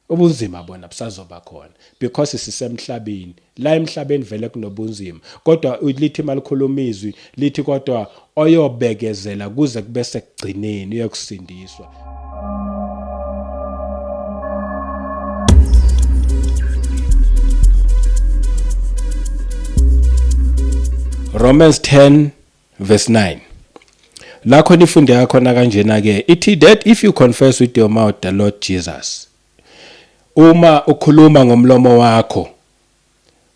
Ubunzima bona busazoba khona because sisemhlabeni. La emhlabeni vele kunobunzima. Kodwa lithi malikhuluma izwi lithi kodwa oyobekezela kuze kube sekugcineni uyokusindiswa. Romans 10 verse 9 la khona ifundeka khona kanjena ke ithi that if you confess with your mouth the Lord Jesus, uma ukhuluma ngomlomo wakho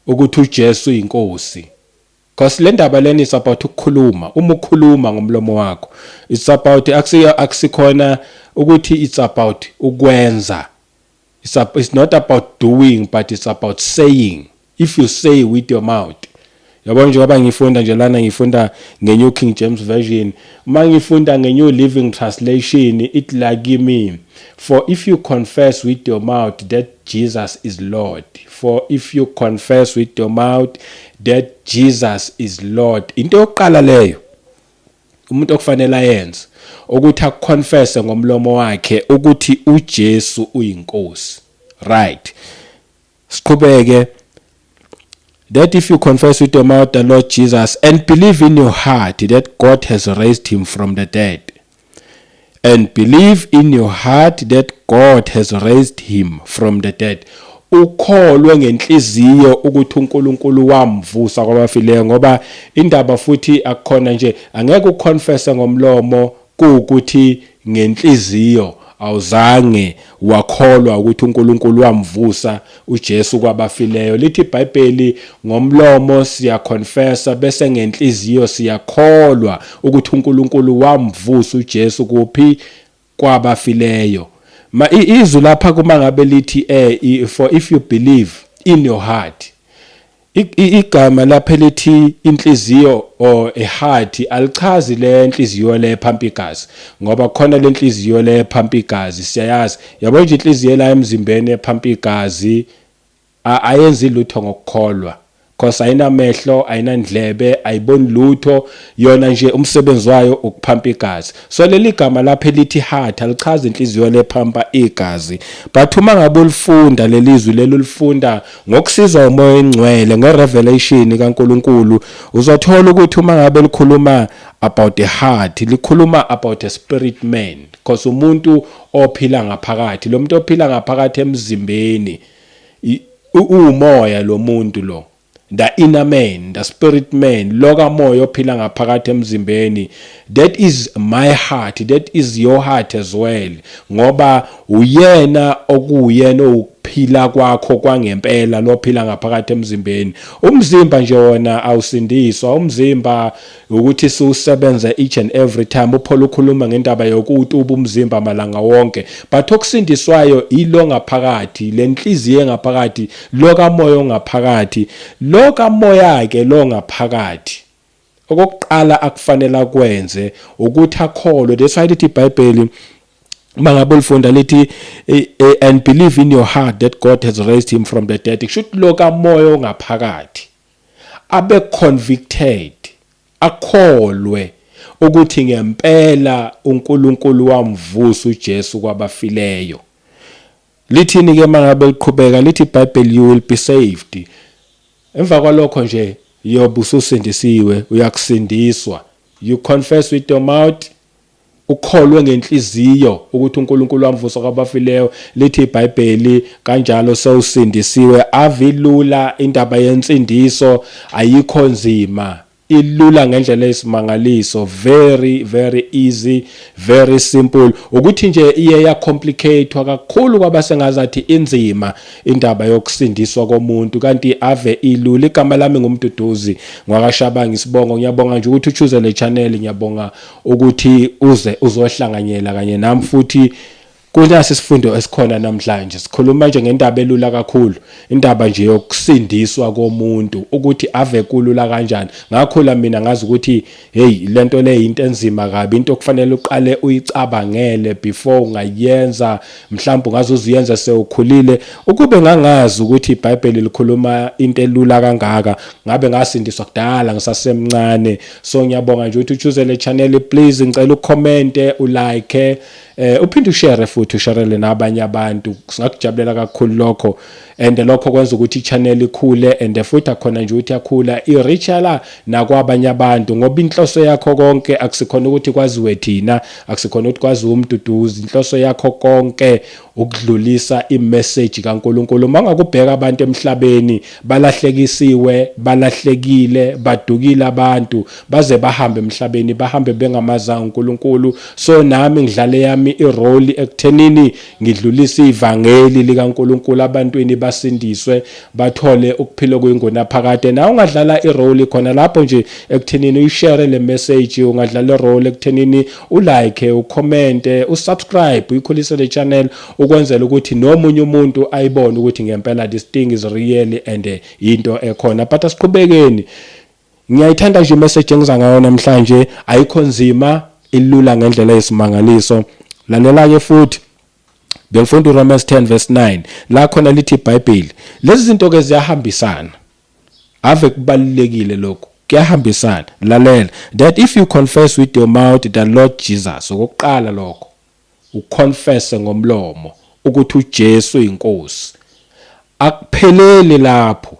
ukuthi uJesu uyinkosi, because le ndaba lena is about ukukhuluma. Uma ukhuluma ngomlomo wakho, it's about akusikhona ukuthi it's about ukwenza. It's not about doing, but it's about saying. If you say with your mouth, yabo, njengoba ngifunda nje lana, ngifunda nge-New King James Version, uma ngifunda nge-New Living Translation, it like kimi, for if you confess with your mouth that Jesus is Lord, for if you confess with your mouth that Jesus is Lord. Into yokuqala leyo umuntu okufanele ayenze ukuthi akuconfesse ngomlomo wakhe ukuthi uJesu uyinkosi. Right, siqhubeke. That if you confess with your mouth the Lord Jesus and believe in your heart that God has raised him from the dead, and believe in your heart that God has raised him from the dead, ukholwe ngenhliziyo ukuthi uNkulunkulu wamvusa kwabafileyo. Ngoba indaba futhi akukhona nje, angeke uconfesse ngomlomo kuwukuthi ngenhliziyo awuzange wakholwa ukuthi uNkulunkulu wamvusa uJesu kwabafileyo. Lithi iBhayibheli ngomlomo siyaconfessa, bese ngenhliziyo siyakholwa ukuthi uNkulunkulu wamvusa uJesu kuphi? Kwabafileyo. Ma izwi lapha kuma ngabe lithi for if you believe in your heart, igama lapha elithi inhliziyo or a heart alichazi le nhliziyo le phampa igazi, ngoba khona le nhliziyo le phampa igazi siyayazi, yabo nje. Inhliziyo la emzimbeni ephampa igazi ayenzi lutho ngokukholwa, cause ayinamehlo, ayinandlebe, ayiboni lutho. Yona nje umsebenzi wayo ukuphampa igazi. So leli gama lapha elithi heart alichazi inhliziyo lephampa igazi, but uma ngabe ulifunda lelizwi leli, ulifunda ngokusizwa uMoya oNgcwele, ngerevelation kaNkuluNkulu, uzothola ukuthi uma ngabe likhuluma about the heart, likhuluma about a spirit man, because umuntu ophila ngaphakathi, lo muntu ophila ngaphakathi emzimbeni umoya lo muntu lo, the inner man, the spirit man, lo kamoya ophila ngaphakathi emzimbeni. That is my heart, that is your heart as well, ngoba uyena okuyena ukuphila kwakho kwangempela lophila ngaphakathi emzimbeni. Umzimba nje wona awusindiswa. Umzimba ukuthi siwusebenze each and every time. UPaul ukhuluma ngendaba yokutuba umzimba malanga wonke, but okusindiswayo ilo ngaphakathi, lenhliziyo engaphakathi, lo kamoya ongaphakathi. Lo kamoya ke lo ngaphakathi, okokuqala akufanele akwenze ukuthi akholwe. That's why lithi iBhayibheli, uma ngabe ulifunda, lithi and believe in your heart that God has raised him from the dead. Kusho ukuthi lo kamoya ongaphakathi abe convicted, akholwe ukuthi ngempela uNkulunkulu wamvusa uJesu kwabafileyo. Lithini ke mangabe liqhubeka? Lithi iBhayibheli, you will be saved. Emva kwalokho nje yobe ususindisiwe, uyakusindiswa. You confess with your mouth, ukholwe ngenhliziyo ukuthi uNkulunkulu wamvusa kwabafileyo, lithi iBhayibheli kanjalo sewusindisiwe. Avilula indaba yensindiso, ayikho nzima, ilula ngendlela eyisimangaliso, very very easy, very simple. Ukuthi nje iye ya complicatewa kakhulu kwabasengazathi inzima indaba yokusindiswa komuntu, kanti ave ilula. Igama lami nguMduduzi ngwakaShabanga isibongo. Ngiyabonga nje ukuthi uchoose le channel, ngiyabonga ukuthi uze uzohlanganyela kanye nami futhi kunasi isifundo esikhona namhlanje. Sikhuluma nje ngendaba elula kakhulu, indaba nje yokusindiswa komuntu, ukuthi ave kulula kanjani. Ngakhula mina ngazi ukuthi hey, lento le into enzima kabi, into okufanele uqale uyicabangele before ungayenza, mhlawumbe ungaze uziyenza sewukhulile. Ukube ngangazi ukuthi iBhayibheli likhuluma into elula kangaka, ngabe ngasindiswa kudala ngisasemncane. So ngiyabonga nje ukuthi uchoose le channel. Please, ngicela ucommente, ulike, uphinde ushare futhi. futhi usharele nabanye abantu. Singakujabulela kakhulu lokho, and lokho kwenza ukuthi i-channel ikhule, and futhi akhona nje ukuthi yakhula, i-reacha la nakwabanye abantu, ngoba inhloso yakho konke akusikhona ukuthi kwaziwe thina, akusikhona ukuthi kwaziwe uMduduzi. Inhloso yakho konke ukudlulisa imessage kaNkuluNkulu. Uma ngakubheka, abantu emhlabeni balahlekisiwe, balahlekile, badukile abantu, baze bahambe emhlabeni, bahambe bengamazanga uNkulunkulu. So nami ngidlale yami irole ekuthenini ngidlulise ivangeli likaNkuluNkulu abantwini, basindiswe, bathole ukuphila okuyingunaphakade. Nawe ungadlala irole khona lapho nje ekuthenini uyishare le message. Ungadlala irole ekuthenini ulike, ucommente, usubscribe, uyikhulise le channel, ukwenzela ukuthi nomunye umuntu ayibone ukuthi ngempela this thing is real and into ekhona. But asiqhubekeni. Ngiyayithanda nje imessage engiza ngayo namhlanje, ayikho nzima, ilula ngendlela eyisimangaliso. Lalela ke futhi, bengifunda uRomans 10 verse 9, la khona lithi iBhayibheli lezi zinto ke ziyahambisana. Ave kubalulekile lokho, kuyahambisana. Lalela, that if you confess with your mouth the Lord Jesus, okokuqala lokho, uconfesse ngomlomo ukuthi uJesu inkosi. Akupheleli lapho,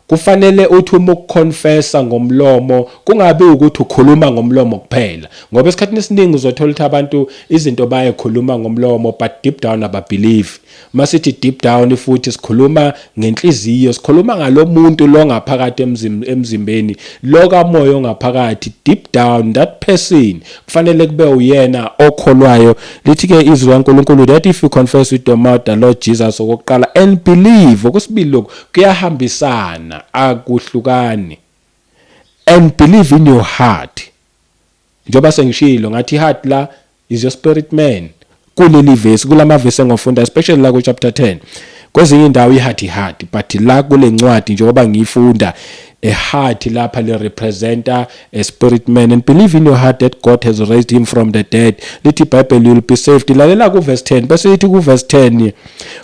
kufanele uthi uma ukuconfessa ngomlomo kungabi ukuthi ukhuluma ngomlomo kuphela, ngoba esikhathini esiningi uzothola ukuthi abantu izinto bayekhuluma ngomlomo, but deep down ababelieve. Masithi deep down futhi sikhuluma ngenhliziyo, sikhuluma ngalomuntu lo ngaphakathi emzimbeni, lo kamoya ongaphakathi. Deep down, that person kufanele kube uyena okholwayo. Lithi ke izwi kaNkuluNkulu that if you confess with your mouth the Lord Jesus, okokuqala, and believe, okwesibili, lokhu kuyahambisana, akuhlukani, and believe in your heart. Njengoba sengishilo ngathi heart la is your spirit man kuleli verse, kulama verse engofunda, especially la ku chapter 10. Kwezinye indawo i-heart i-heart, but la kule ncwadi njengoba ngiyifunda, a heart lapha le representa a spirit man. And believe in your heart that God has raised him from the dead, lithi iBhayibheli, you will be saved. Lalela ku verse 10, bese lithi ku verse 10,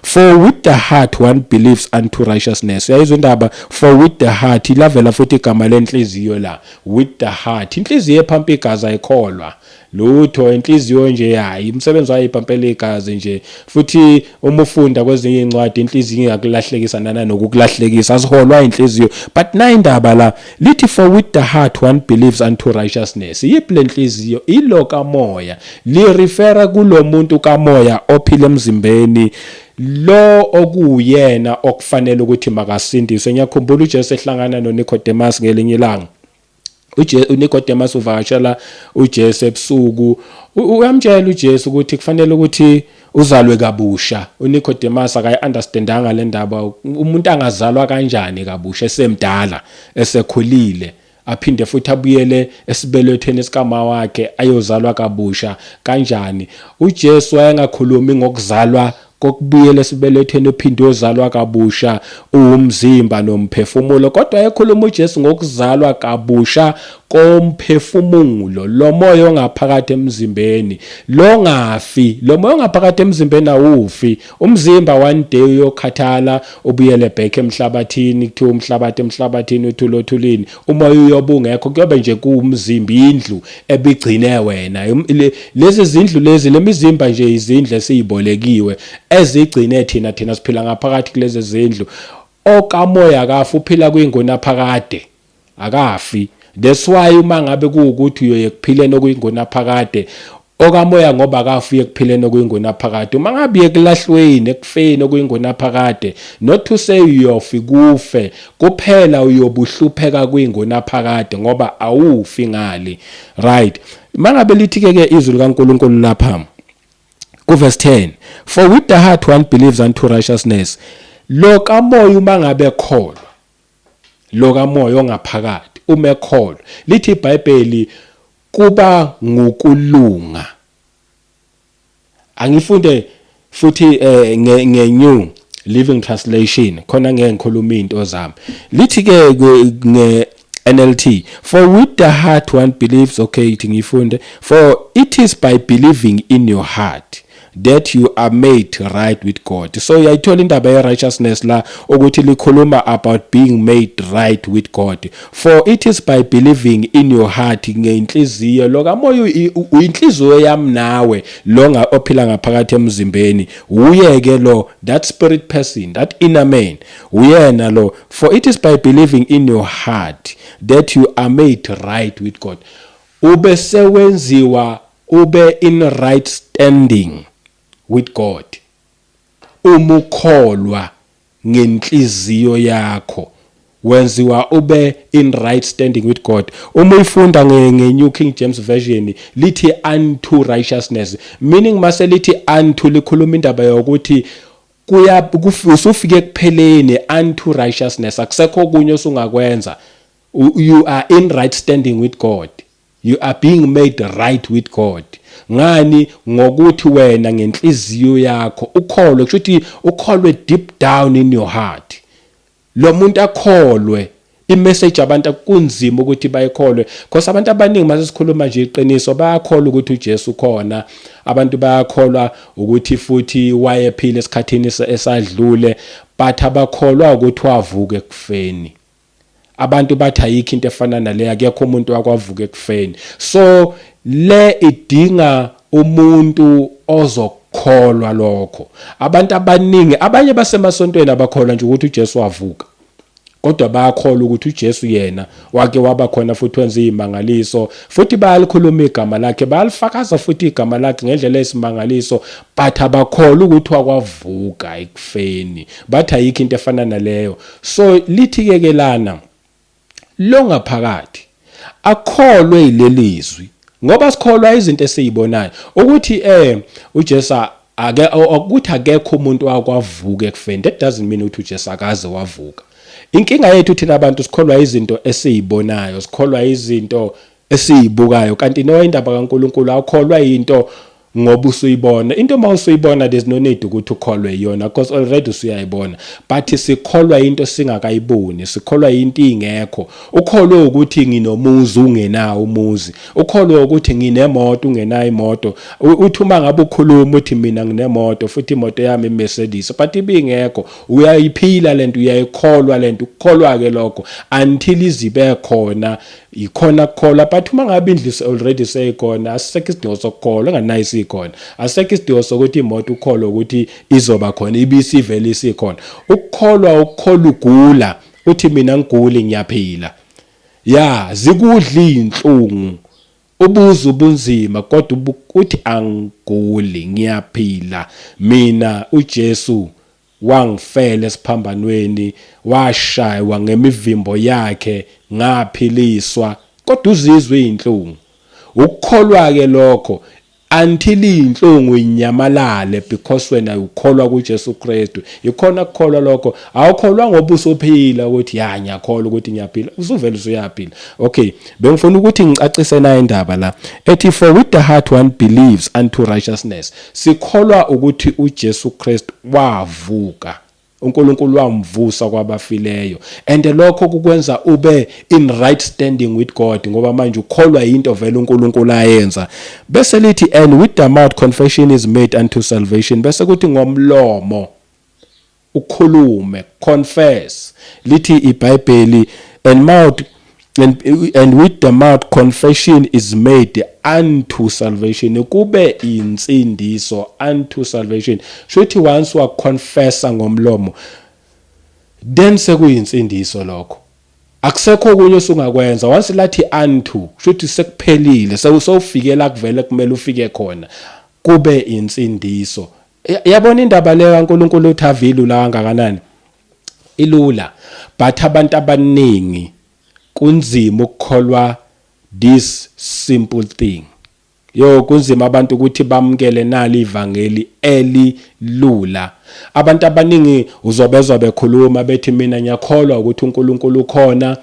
for with the heart one believes unto righteousness. Uyayizwa indaba? For with the heart, ilavela futhi igama lenhliziyo la, with the heart. Inhliziyo ephampa igazi ayikholwa lutho, inhliziyo nje hayi, umsebenzi wayo ipampela igazi nje. Futhi uma ufunda kwezinye incwadi, inhliziyo ingakulahlekisa nana nokukulahlekisa, asiholwa inhliziyo. But na indaba la lithi, for with the heart one believes unto righteousness. Yiphi lenhliziyo? Ilo kamoya, li refera kulo muntu kamoya ophila emzimbeni, lo okuyena okufanele ukuthi makasindiswe. Ngiyakhumbula uJesu ehlangana noNicodemus ngelinye ilanga. UNicodemus uvakashela uJesu ebusuku, uyamtshela uJesu ukuthi kufanele ukuthi uzalwe kabusha. UNicodemus akayi-understandanga le ndaba. Umuntu angazalwa kanjani kabusha esemdala, esekhulile, aphinde futhi abuyele esibelethweni sikama wakhe, ayozalwa kabusha kanjani? UJesu wayengakhulumi ngokuzalwa kokubuyela esibelethweni uphinde uyozalwa kabusha uwumzimba nomphefumulo, kodwa ekhuluma uJesu ngokuzalwa kabusha komphefumulo, lo moya ongaphakathi emzimbeni lo ngafi. Lo moya ongaphakathi emzimbeni awufi. Umzimba one day uyokhathala, ubuyele back emhlabathini, kuthiwa umhlabathi emhlabathini, uthule othulini. Umoya uyobe ungekho, kuyobe nje kuwumzimba, indlu ebigcine wena. Lezi zindlu lezi, lemizimba nje, izindlu esiyibolekiwe ezigcine thina. Thina siphila ngaphakathi kulezi zindlu. Okamoya akafi, uphila kwingunaphakade, akafi. That's why uma ngabe kuwukuthi uyoye ekuphileni okuyingunaphakade, okamoya ngoba akafi ekuphileni okuyingunaphakade. Uma ngabe uye ekulahlweni, ekufeni okuyingunaphakade, not to say uyofi kufe kuphela, uyobuhlupheka kwingunaphakade ngoba awufi ngali. Right, mangabe lithi ke ke izwi likaNkuluNkulu lapha kuverse 10, for with the heart one believes unto righteousness, lo kamoya uma ngabe kholwa, lo kamoya ongaphakathi uma ekholwa, lithi iBhayibheli kuba ngukulunga. Angifunde futhi nge New Living Translation khona ngeke ngikhuluma into zami. Lithi ke nge NLT, for with the heart one believes, okay, ithi ngifunde, for it is by believing in your heart That you are made right with God. So uyayithola indaba ye righteousness la, ukuthi likhuluma about being made right with God. For it is by believing in your heart, ngenhliziyo, lo kamoya uyinhliziyo yami nawe, lo nga ophila ngaphakathi emzimbeni, uye ke lo, that spirit person, that inner man, uyena lo. For it is by believing in your heart that you are made right with God, ube sewenziwa ube in right standing with God uma ukholwa ngenhliziyo yakho, wenziwa ube in right standing with God. Uma uyifunda nge New King James Version, lithi "unto righteousness", meaning mase lithi "unto", likhuluma indaba yokuthi kuya usufike ekupheleni. Unto righteousness, akusekho okunye osungakwenza. You are in right standing with God, you are being made right with God. Ngani? Ngokuthi wena ngenhliziyo yakho ukholwe, kusho ukuthi ukholwe deep down in your heart. Lo muntu akholwe imessage, abantu kunzima ukuthi bayikholwe, because abantu abaningi, mase sikhuluma nje iqiniso, bayakholwa ukuthi uJesu ukhona. Abantu bayakholwa ukuthi futhi wayephila esikhathini esadlule, but abakholwa ukuthi wavuka ekufeni. Abantu bathi ayikho into efana naleya, akekho umuntu wakwavuka ekufeni. So le idinga umuntu ozokholwa lokho. Abantu abaningi, abanye basemasontweni, abakholwa nje ukuthi uJesu wavuka, kodwa bayakholwa ukuthi uJesu yena wake waba khona futhi wenza izimangaliso, futhi bayalikhuluma igama lakhe, bayalifakaza futhi igama lakhe ngendlela esimangaliso, but abakholwa ukuthi wakwavuka ekufeni. Bathi ayikho into efana naleyo. So lithi ke ke lana, lo ngaphakathi akholwe yilelizwi, ngoba sikholwa izinto esizibonayo, ukuthi uJesu ake ukuthi akekho umuntu wakwavuka ekufeni. That doesn't mean ukuthi uJesu akaze wavuka. Inkinga yethu thina abantu, sikholwa izinto esizibonayo, sikholwa izinto esizibukayo, kanti no, indaba kaNkuluNkulu, awukholwa into ngoba usuyibona into. Uma usuyibona, there's no need ukuthi ukholwe iyona, because already usuyayibona. But sikholwa into singakayiboni, sikholwa into ingekho. Ukholwe ukuthi nginomuzi ungenawo umuzi, ukholwe ukuthi nginemoto ungenayo imoto. Uthi uma ngabe ukhuluma uthi mina nginemoto, futhi imoto yami iMercedes, but ibingekho. Uyayiphila lento, uyayikholwa lento. Ukukholwa ke lokho until izibe khona, ikhona kukholwa. But uma ngabe indlu already seyikhona, asisekho isidingo sokukholwa enganayo isikhona, asisekho isidingo sokuthi imoto ukholwe ukuthi izoba khona, ibisivele isikhona. Ukukholwa, ukukholwa ugula, uthi mina ngiguli, ngiyaphila. Ya, zikudla inhlungu, ubuza ubunzima, kodwa uthi angiguli, ngiyaphila mina. uJesu wangifela esiphambanweni, washaywa, ngemivimbo yakhe ngaphiliswa, kodwa uzizwe izinhlungu. Ukukholwa ke lokho until inhlungu inyamalale, because wena ukholwa kuJesu Kristu. Ikhona kukholwa lokho. Awukholwa ngoba usuphila ukuthi ya, ngiyakholwa ukuthi ngiyaphila, usuvela usuyaphila. Okay, bengifuna ukuthi ngicacise nayo indaba la ethi "For with the heart one believes unto righteousness". Sikholwa ukuthi uJesu Kristu wavuka, uNkulunkulu wamvusa kwabafileyo, and lokho kukwenza ube in right standing with God, ngoba manje ukholwa into vele uNkulunkulu ayenza. Bese lithi "And with the mouth confession is made unto salvation". Bese kuthi ngomlomo ukhulume, confess. Lithi iBhayibheli and with the mouth confession is made unto salvation", kube insindiso. Unto salvation, shuthi once wa confessa ngomlomo, then sekuyinsindiso lokho, akusekho okunye osungakwenza. Once lathi "unto", shuthi sekuphelile, sewufike la kuvele kumele ufike khona, kube insindiso. Yabona indaba le kaNkuluNkulu, uthi avilula kangakanani, ilula, but abantu abaningi kunzima ukukholwa this simple thing. Yo, kunzima abantu ukuthi bamukele nali ivangeli elilula. Abantu abaningi uzobezwa bekhuluma bethi mina ngiyakholwa ukuthi uNkulunkulu ukhona,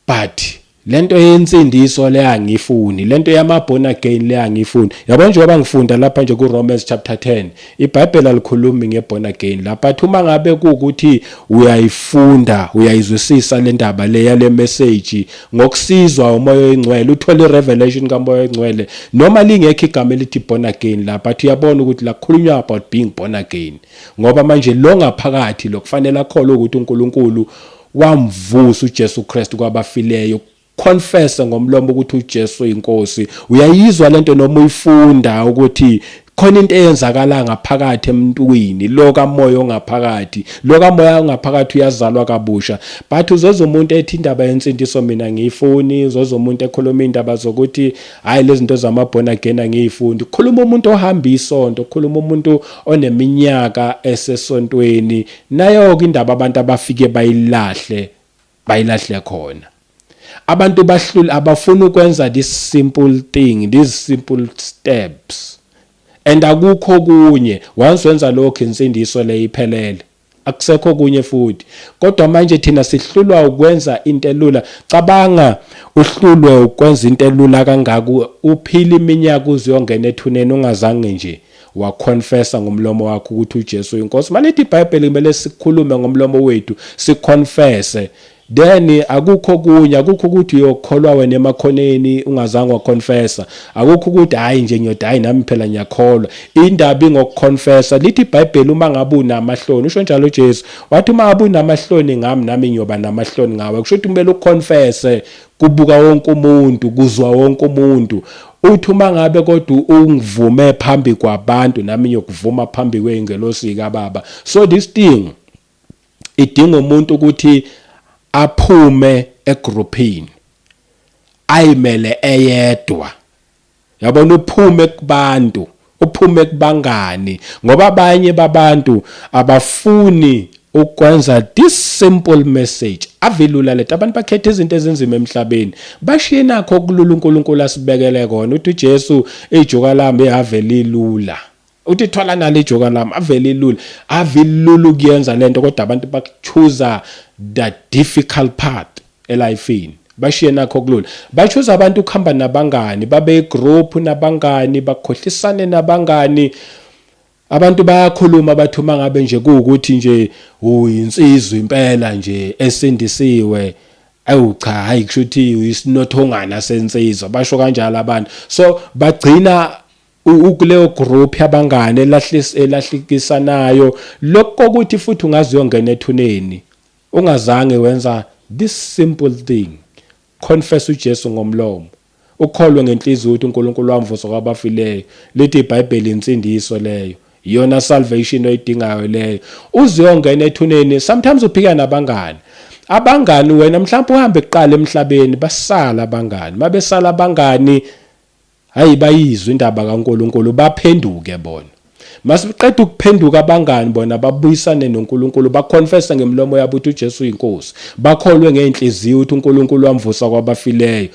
but Lento yensindiso le angifuni, lento yama born again le angifuni. Yabo, njengoba ngifunda lapha nje ku Romans chapter 10, iBhayibheli alikhulumi nge born again lapha. Athi uma ngabe kuukuthi uyayifunda, uyayizwisisa le ndaba le yale message ngokusizwa uMoya oNgcwele, uthola irevelation kaMoya oNgcwele, noma lingekho igama elithi born again lapha, athi uyabona ukuthi la kukhulunywa about being born again, ngoba manje lo ngaphakathi lo kufanele akholwe ukuthi uNkulunkulu wamvusa uJesu Kristu kwabafileyo, confess ngomlomo ukuthi uJesu uyinkosi. Uyayizwa lento noma uyifunda ukuthi khona into eyenzakala ngaphakathi emntwini lo kamoya ongaphakathi, lo kamoya ongaphakathi uyazalwa kabusha. But uzoza umuntu ethi indaba yensindiso mina ngiyifuni, uzoza umuntu ekhuluma indaba zokuthi hayi, lezi zinto zama born again angiyifundi. Khuluma umuntu ohamba isonto, khuluma umuntu oneminyaka esesontweni. Nayo ke indaba abantu abafike bayilahle, bayilahle khona. Abantu bahlula, abafuna ukwenza this simple thing, these simple steps, and akukho kunye. Once wenza lokho, insindiso le iphelele, akusekho kunye futhi. Kodwa manje thina sihlulwa ukwenza into elula. Cabanga uhlulwe ukwenza into elula kangaka, uphila iminyaka uzuyongena ethuneni ungazange nje waconfessa ngomlomo wakho ukuthi uJesu uyinkosi. Malithi iBhayibheli kumele sikhulume ngomlomo wethu, siconfesse, then akukho kunye. Akukho ukuthi uyokholwa wena emakhoneni ungazange waconfessa. Akukho ukuthi hayi nje ngiyothi hayi, nami phela ngiyakholwa. Indaba ingokuconfessa. Lithi iBhayibheli uma ngabe unamahloni, usho njalo uJesu wathi, uma ngabe unamahloni ngami, nami ngiyoba namahloni ngawe. Kusho ukuthi kumele uconfesse kubuka wonke umuntu, kuzwa wonke umuntu. Uthi uma ngabe kodwa ungivume phambi kwabantu, nami ngiyokuvuma phambi kweingelosi kaBaba. So this thing idinga umuntu ukuthi aphume egroupini, ayimele eyedwa, yabona, uphume kubantu, uphume kubangani, ngoba abanye babantu abafuni ukwenza this simple message. Avelula lento, abantu bakhetha izinto ezinzima emhlabeni, bashiye nakho okulula uNkulunkulu asibekele kona. Uthi uJesu, ijoka lami ave lilula. Uthi thwala nalo ijoka lami, ave lilula, ave lula ukuyenza lento. Kodwa abantu bakuchoose the difficult part elifini, bashiye nakho kulula. Bachoose abantu ukuhamba nabangani, babe igroup nabangani, bakhohlisane nabangani. Abantu bayakhuluma, bathi uma ngabe nje kuwukuthi nje uyinsizwa impela nje esindisiwe, awu cha, hayi, kusho ukuthi uyisinothongana sensizwa. Basho kanjalo abantu. So bagcina ukuleyo group yabangane elahlekisanayo. Lokho kokuthi futhi ungaze uyongena ethuneni ungazange wenza this simple thing, confess uJesu ngomlomo, ukholwe ngenhliziyo ukuthi uNkulunkulu wamvusa kwabafileyo. Lithi iBhayibheli insindiso leyo, iyona salvation oyidingayo leyo. Uzuyongena ethuneni, sometimes uphika nabangani. Abangani wena mhlawumbe uhambe kuqala emhlabeni, basala abangani. Mabesala abangani, hayi, bayizwa indaba kaNkuluNkulu, baphenduke bona. Masiqeda ukuphenduka abangani, bona babuyisane noNkulunkulu, baconfessa ngemlomo yabo ukuthi uJesu uyinkosi, bakholwe ngeenhliziyo ukuthi uNkulunkulu wamvusa kwabafileyo,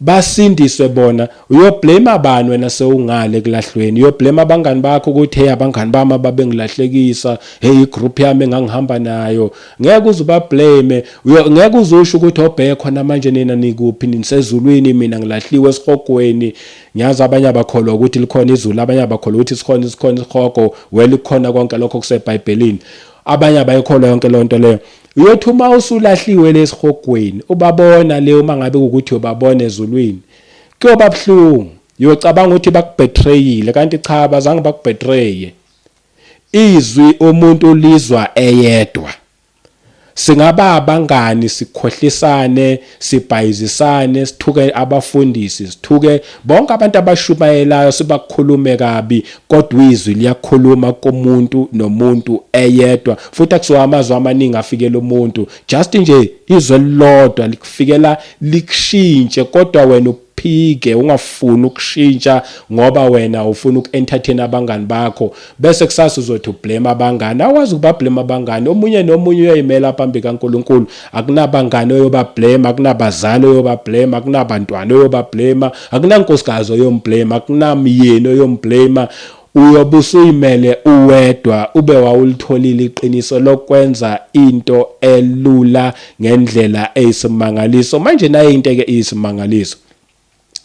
basindiswe bona. Uyoblame abani wena sewungale kulahlweni? Uyoblame abangani bakho ukuthi hey, abangani bami ababengilahlekisa, hey, igroup yami engangihamba nayo? Ngeke uze ubablame. Ngeke uzusho ukuthi obheke khona manje nina nikuphi, nisezulwini, mina ngilahliwe esihogweni. Ngiyazi abanye abakholwa ukuthi likhona izulu, abanye abakholwa ukuthi sikhona isihogo. Well, kukhona konke lokho kuseBhayibhelini. Abanye abayikholwa yonke lonto leyo. Uyothi uma usulahliwe lesihogweni, ubabona le, uma ngabe ukuthi uyobabona ezulwini, kuyoba buhlungu. Uyocabanga ukuthi bakubetrayile, kanti cha, bazange bakubetraye. Izwi umuntu lizwa eyedwa. Singaba abangani, sikhohlisane, sibhayizisane, sithuke abafundisi, sithuke bonke abantu abashumayelayo, sibakhulume kabi, kodwa izwi liyakhuluma kumuntu nomuntu eyedwa. Futhi akusiwo amazwi amaningi afikela umuntu, just nje izwi elilodwa likufikela likushintshe. Kodwa wena uphike, ungafuni ukushintsha ngoba wena ufuna uku-entertain abangani bakho, bese kusasa uzothi ublame abangani. Awazi ukubablame abangani. Omunye nomunye uyayimela phambi kaNkulunkulu. Akunabangani oyobablame, akunabazali oyobablame, akunabantwana oyobablame, akunankosikazi oyomblame, akunamyeni oyomblame. Uyobe usuyimele uwedwa ube wawulitholile iqiniso lokwenza into elula ngendlela eyisimangaliso. Manje nayo into ke iyisimangaliso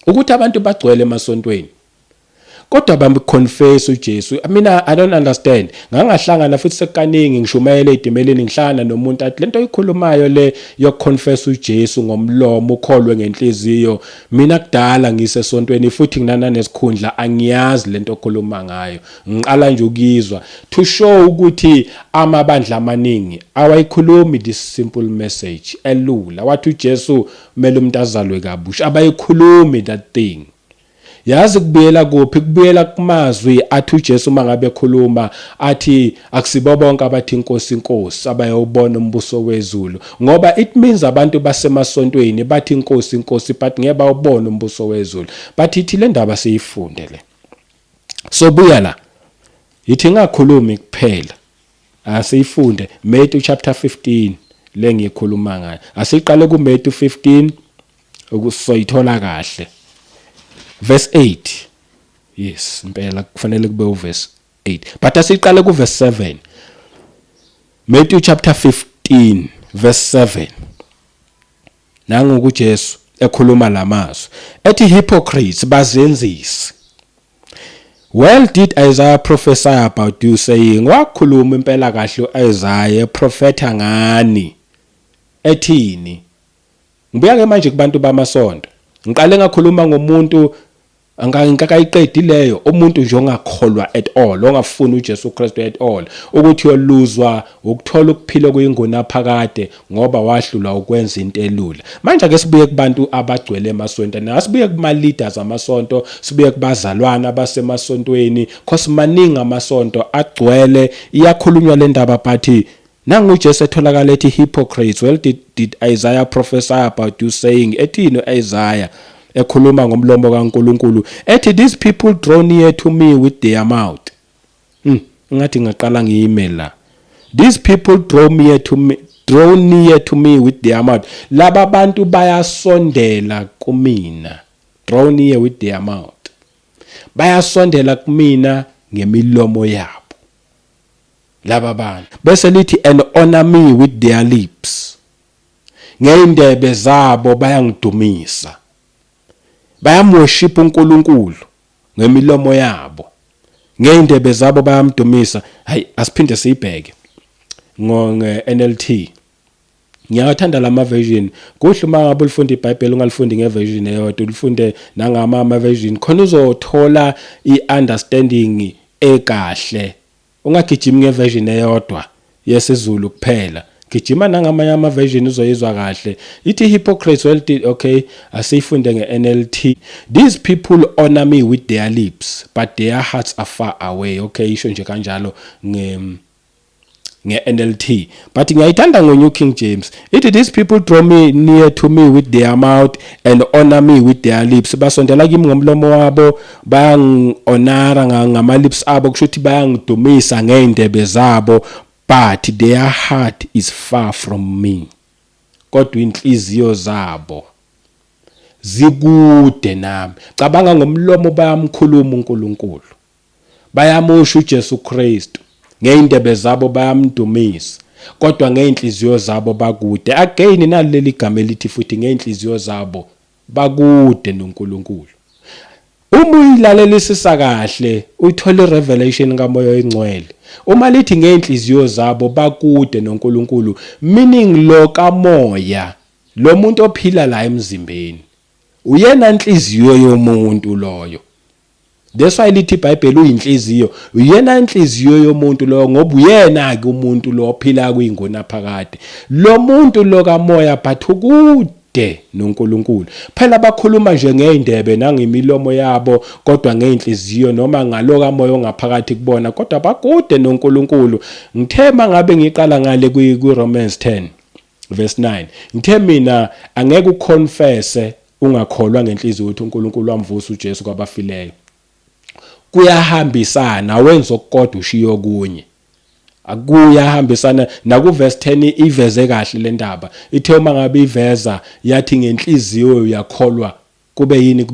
ukuthi abantu bagcwele emasontweni kodwa bamconfess uJesu. Mina I don't understand. Ngangahlangana futhi sekukaningi ngishumayela ezitimeleni, ngihlangana nomuntu athi lento oyikhulumayo le yokuconfess uJesu ngomlomo ukholwe ngenhliziyo, mina kudala ngisesontweni futhi nginana nesikhundla, angiyazi lento okhuluma ngayo, ngiqala nje ukuyizwa. To show ukuthi amabandla amaningi awayikhulumi this simple message elula. Wathi uJesu kumele umuntu azalwe kabusha, abayikhulumi that thing. Yazi kubuyela kuphi? Kubuyela kumazwi athi uJesu uma ngabe ekhuluma athi akusibo bonke abathi inkosi inkosi abayobona umbuso wezulu, ngoba it means abantu basemasontweni bathi inkosi inkosi but ngeke bawubone umbuso wezulu. But ithi le ndaba siyifunde le, so buya la, yithi ngakhulumi kuphela, asiyifunde Matthew chapter 15 le ngikhuluma ngayo. Asiqale ku Matthew 15 ukusoyithola kahle, verse 8. Yes, impela kufanele kube uverse 8, but asiqale ku verse 7. Matthew chapter 15 verse 7. Nangu uJesu ekhuluma lamazwi ethi, "Hypocrites, bazenzisi, well did Isaiah prophesy about you, saying," wakhuluma impela kahle uIsaiah profeta ngani, ethini? Ngibuya ke manje kubantu bamasonto. Ngiqale ngakhuluma ngomuntu angikakayiqedi leyo, umuntu nje ongakholwa at all, ongafuni uJesu Kristu at all, ukuthi uyoluzwa ukuthola ukuphila okuyingunaphakade ngoba wahlulwa ukwenza into elula. Manje ake sibuye kubantu abagcwele emasontweni, asibuye kuma leaders amasonto, sibuye kubazalwana abasemasontweni, cause maningi amasonto agcwele, iyakhulunywa le ndaba. But nangu uJesu etholakala ethi, "Hypocrites, well did Isaiah prophesy about you, saying," ethini uIsaiah ekhuluma ngomlomo kaNkuluNkulu? Ethi, "These people draw near to me with their mouth." Ngathi ngaqala ngiyime la. These people draw near to me with their mouth. Laba bantu bayasondela kumina, draw near with their mouth, bayasondela kumina ngemilomo yabo laba bantu. Bese lithi, "And honor me with their lips." Ngeyindebe zabo bayangidumisa, bayamworship uNkulunkulu ngemilomo yabo, ngeyindebe zabo bayamdumisa. Hayi, asiphinde siyibheke ngo NLT. Ngiyathanda lama version. Kuhle uma ngabe ulifunda iBhayibheli ungalifundi ngeversion eyodwa, ulifunde nangama ama version khona uzothola iunderstanding ekahle. Ungagijimi ngeversion eyodwa yesiZulu kuphela, gijima nangamanye ama version uzoyizwa kahle. Ithi, "Hypocrites, well did," okay, asiyifunde ngeNLT. "These people honor me with their lips, but their hearts are far away." Okay, isho nje kanjalo nge-NLT, but ngiyayithanda ngo-New King James. Ithi, "These people draw me near to me with their mouth and honor me with their lips." Basondela kimi ngomlomo wabo, bayangi-honora ngama-lips abo, kusho ukuthi bayangidumisa ngey'ndebe zabo, "but their heart is far from me." Kodwa inhliziyo zabo zikude nami. Cabanga, ngomlomo bayamkhuluma uNkulunkulu, bayamusho uJesu Kristu ngeyindebe zabo, bayamdumisa, kodwa ngeyinhliziyo zabo bakude. Again naleli gama elithi futhi ngeyinhliziyo zabo bakude noNkulunkulu. Uma uyilalelisisa kahle uthola irevelation kaMoya oyiNgcwele. Uma lithi ngeyinhliziyo zabo bakude noNkulunkulu, meaning lo kamoya, lo muntu ophila la emzimbeni, uyena inhliziyo yomuntu loyo. That's why lithi iBhayibheli uyinhliziyo, uyena inhliziyo yomuntu lo, ngoba uyena ke umuntu lo ophila kuyingona phakade, lo muntu lo kamoya, but ukude noNkulunkulu. Phela bakhuluma nje ngeyindebe nangemilomo yabo, kodwa ngeinhliziyo noma ngalo kamoya ongaphakathi kubona, kodwa bakude noNkulunkulu. Ngithe mangabe ngiqala ngale ku Romans 10 verse 9, ngithe mina angeke uconfesse ungakholwa ngenhliziyo ukuthi uNkulunkulu wamvusa uJesu kwabafileyo. Kuyahambisana, wenza okukodwa ushiye okunye, akuyahambisana. Naku verse 10 iveze kahle le ndaba. Ithe uma ngabe iveza yathi ngenhliziyo uyakholwa, kube yini?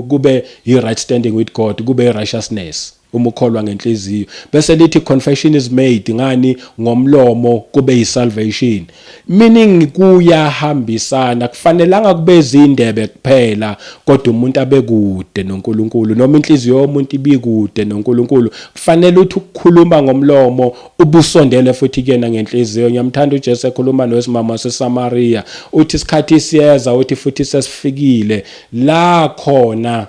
Kube i-right standing with God, kube i-righteousness. Uma ukholwa ngenhliziyo, bese lithi confession is made ngani? Ngomlomo, kube yisalvation. Meaning kuyahambisana. Kufanelanga kube izindebe kuphela kodwa umuntu abekude noNkulunkulu, noma inhliziyo yomuntu ibikude noNkulunkulu. Kufanele uthi ukukhuluma ngomlomo, ubusondele futhi kuyena ngenhliziyo. Ngiyamthanda uJesu ekhuluma nowesimama waseSamaria, uthi isikhathi siyeza, uthi futhi sesifikile, la khona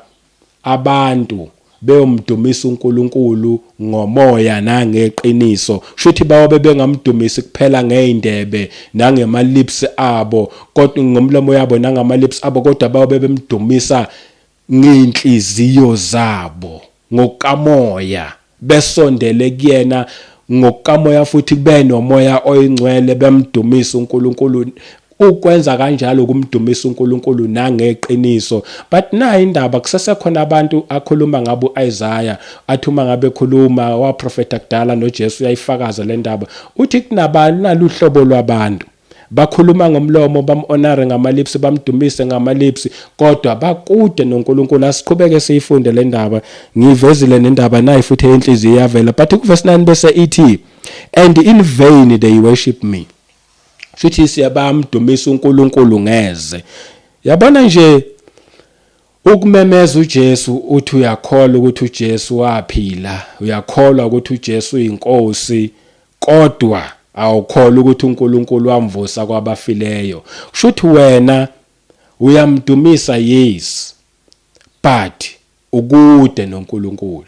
abantu beyomdumisa uNkulunkulu ngomoya nangeqiniso. Shuthi bawobe bengamdumisi kuphela ngezindebe nangema lips abo, kodwa ngomlomo yabo nangama lips abo, kodwa bawobe bemdumisa ngezinhliziyo zabo ngokamoya, besondele kuyena ngokukamoya futhi kube nomoya oyingcwele, bemdumisa uNkulunkulu. Ukwenza kanjalo kumdumisa uNkulunkulu nangeqiniso. But nayi indaba, kusesekhona abantu akhuluma ngabo uIsaiah, athi uma ngabe ekhuluma, waprofeta kudala, noJesu uyayifakaza le ndaba, uthi kunabantu naluhlobo lwabantu bakhuluma ngomlomo, bam-honore ngama-lips, bamdumise ngama-lips, kodwa bakude noNkulunkulu. Asiqhubeke siyifunde le ndaba. Ngiyivezile nendaba nayi futhi enhliziyo iyavela, but kuverse 9 bese ithi, "And in vain they worship me." Futhi siyabamdumisa uNkulunkulu ngeze. Yabona nje, ukumemeza uJesu, uthi uyakholwa ukuthi uJesu waphila, uyakholwa ukuthi uJesu uyinkosi, kodwa awukholwa ukuthi uNkulunkulu wamvusa kwabafileyo, kushuthi wena uyamdumisa, yes, but ukude noNkulunkulu.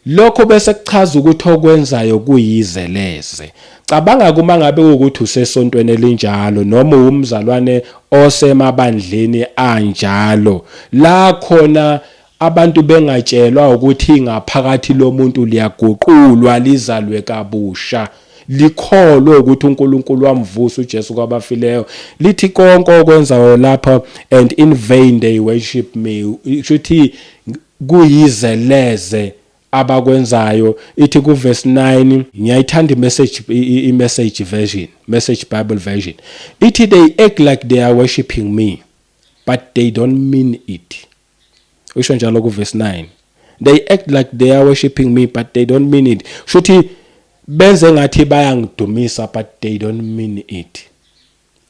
Lokho bese kuchaza ukuthi okwenzayo kuyizeleze. Cabanga kuma ngabe ukuthi usesontweni elinjalo noma umzalwane osemabandleni anjalo, la khona abantu bengatshelwa ukuthi ngaphakathi lomuntu liyaguqulwa, lizalwe kabusha, likholwe ukuthi uNkulunkulu wamvusa uJesu kwabafileyo. Lithi konke okwenzayo lapha, "And in vain they worship me," shuthi kuyizeleze abakwenzayo. Ithi ku verse 9, ngiyayithanda i message version, Message Bible version, ithi, "They act like they are worshiping me, but they don't mean it." Usho njalo ku verse 9, "They act like they are worshiping me, but they don't mean it." Shuthi benze ngathi bayangidumisa, but they don't mean it.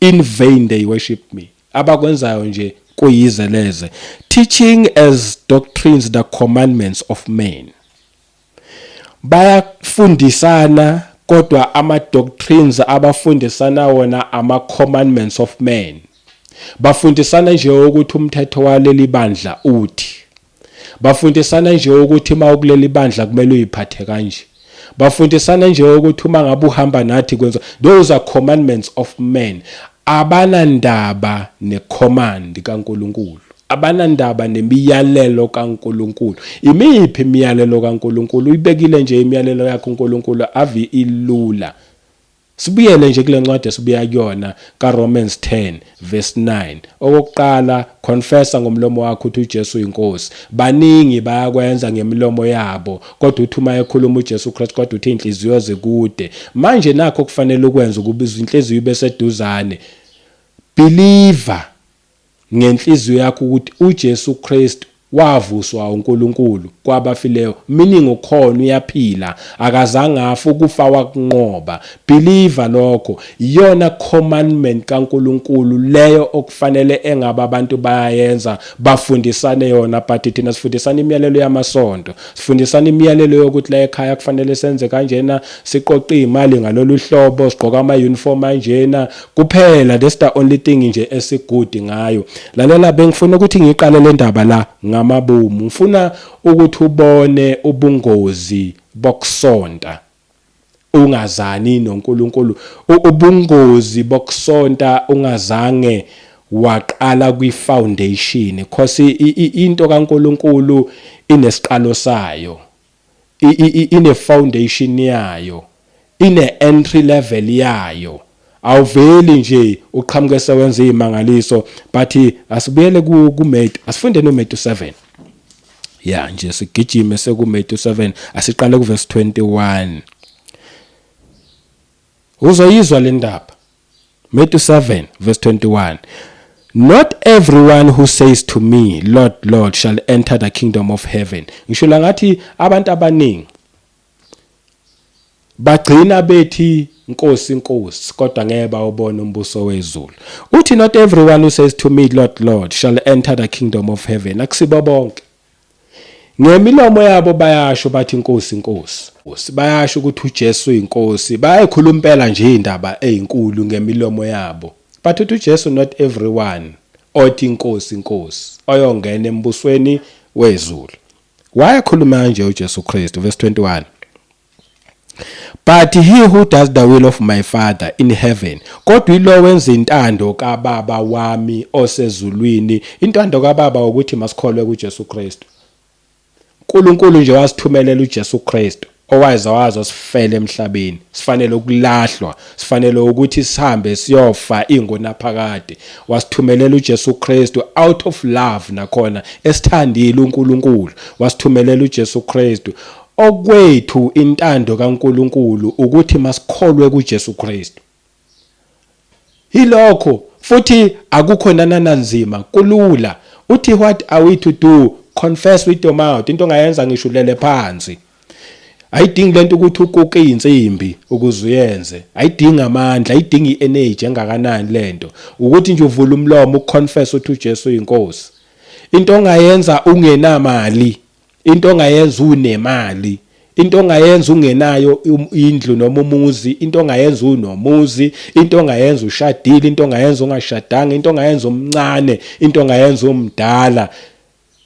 "In vain they worship me." Abakwenzayo nje kuyizeleze. "Teaching as doctrines the commandments of men." Bayafundisana, kodwa ama doctrines abafundisana wona ama commandments of men. Bafundisana nje ukuthi umthetho waleli bandla uthi, bafundisana nje ukuthi uma ukuleli bandla kumele uyiphathe kanje, bafundisana nje ukuthi uma ngabe uhamba nathi kwenza. Those are commandments of men. Abanandaba necommand kaNkuluNkulu, abanandaba nemiyalelo kaNkuluNkulu. Imiphi imiyalelo kaNkuluNkulu? Uyibekile nje imiyalelo yakhe uNkulunkulu, ave ilula. Sibuyele nje kule ncwadi esibuya kuyona kaRomans 10 verse 9. Okokuqala, confessa ngomlomo wakho ukuthi uJesu uyinkosi. Baningi bayakwenza ngemilomo yabo, kodwa uthi uma ekhuluma uJesu Christ, kodwa uthi inhliziyo zikude. Manje nakho kufanele ukwenze ukuba inhliziyo ibe seduzane. Believe ngenhliziyo yakho ukuthi uJesu Kristu wavuswa uNkulunkulu kwabafileyo, meaning ukhona, uyaphila, akazange afa, ukufa wakunqoba. Believe lokho, iyona commandment kaNkulunkulu leyo okufanele engaba abantu bayayenza, bafundisane yona. But thina sifundisana imiyalelo yamasonto, sifundisana imiyalelo yokuthi la ekhaya kufanele senze kanjena, siqoqe imali ngalolu hlobo, sigqoka ama uniform anjena kuphela. That's the only thing nje esigood ngayo. Lalela, bengifuna ukuthi ngiqale le ndaba la ngamabomu. Ngifuna ukuthi ubone ubungozi bokusonta ungazani noNkulunkulu, ubungozi bokusonta ungazange waqala kwi-foundation, because into kaNkulunkulu inesiqalo sayo, ine foundation yayo, ine entry level yayo. Awuveli nje uqhamuke sewenza izimangaliso. But asibuyele ku Matthew, asifunde no Matthew 7. Ya nje, sigijime seku Matthew 7. Asiqale ku verse 21, uzoyizwa le ndaba. Matthew 7 verse 21. Not everyone who says to me, Lord, Lord, shall enter the kingdom of heaven. Ngisho la ngathi abantu abaningi bagcina bethi Nkosi, Nkosi, kodwa ngeke bawubone umbuso wezulu. Uthi, not everyone who says to me, Lord, Lord, shall enter the kingdom of heaven. Akusibo bonke. Ngemilomo yabo bayasho bathi, Nkosi, Nkosi. Bayasho ukuthi uJesu uyinkosi. Bayayikhuluma impela nje indaba ezinkulu ngemilomo yabo. But uthi uJesu, not everyone othi Nkosi, Nkosi oyongena embusweni wezulu. Wayekhuluma kanje uJesu Kristu. Verse 21. But he who does the will of my Father in heaven, kodwa ilo wenza intando kaBaba wami osezulwini. Intando kaBaba ukuthi masikholwe kuJesu Kristu. uNkulunkulu nje wasithumelela uJesu Kristu owaza wazosifela emhlabeni. Sifanele ukulahlwa, sifanele ukuthi sihambe siyofa ingonaphakade. Wasithumelela uJesu Kristu out of love, nakhona esithandile uNkulunkulu wasithumelela uJesu Kristu. Okwethu intando kaNkulunkulu ukuthi masikholwe kuJesu Kristu. Yilokho futhi, akukho nananzima, kulula. Uthi, what are we to do? Confess with your mouth. Into ongayenza ngisho ulele phansi. Ayidingi lento ukuthi ukuke insimbi ukuze uyenze. Ayidingi amandla, ayidingi i-energy engakanani lento. Ukuthi nje uvula umlomo uconfess ukuthi uJesu uyinkosi. Into ongayenza ungenamali, into ongayenza unemali, into ongayenza ungenayo indlu noma umuzi, into ongayenza unomuzi, into ongayenza ushadile, into ongayenza ungashadanga, into ongayenza umncane, into ongayenza umdala.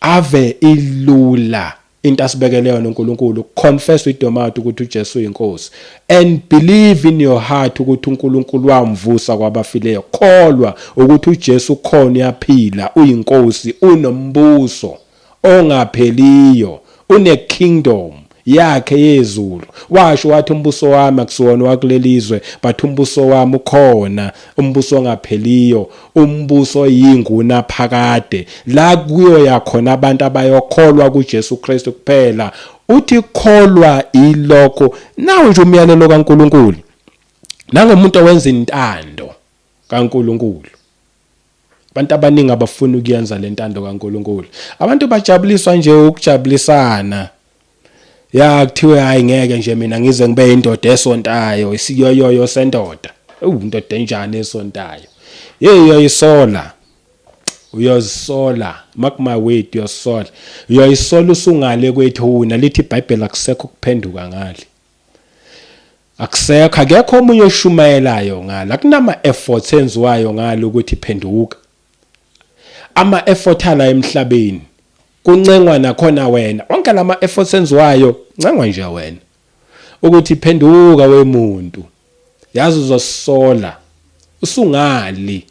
Ave ilula into asibekele yona uNkulunkulu. Confess with your mouth ukuthi uJesu uyinkosi and believe in your heart ukuthi uNkulunkulu wamvusa kwabafileyo. Kholwa ukuthi uJesu ukhona, uyaphila, uyinkosi, unombuso ongapheliyo, une kingdom yakhe yezulu. Washo wathi, umbuso wami akusiwona wakulelizwe, but umbuso wami ukhona, umbuso ongapheliyo, umbuso yinguna phakade, la kuyoya khona abantu abayokholwa kuJesu Kristu kuphela. Uthi kholwa ilokho nawu nje umyalelo kaNkuluNkulu nangomuntu owenza intando kaNkuluNkulu. Abantu abaningi abafuni ukuyenza le ntando kaNkuluNkulu. Abantu bajabuliswa nje ukujabulisana. Ya, kuthiwe hayi, ngeke nje mina ngize ngibe indoda esontayo, isiyoyoyo sendoda. Ewu, indoda enjani esontayo? Hey, uyoyisola. Uyozisola. Mark my word, uyosola. Uyoyisola usungale kwethuna. Lithi iBhayibheli akusekho ukuphenduka ngale. Akusekho, akekho omunye oshumayelayo ngalo. Akunama efforts enziwayo ngalo ukuthi phenduka. Ama effort ala emhlabeni kuncengwa nakhona wena. Onke lama efforts enziwayo ncengwa nje wena ukuthi phenduka wemuntu. Yazi uzosola usungali,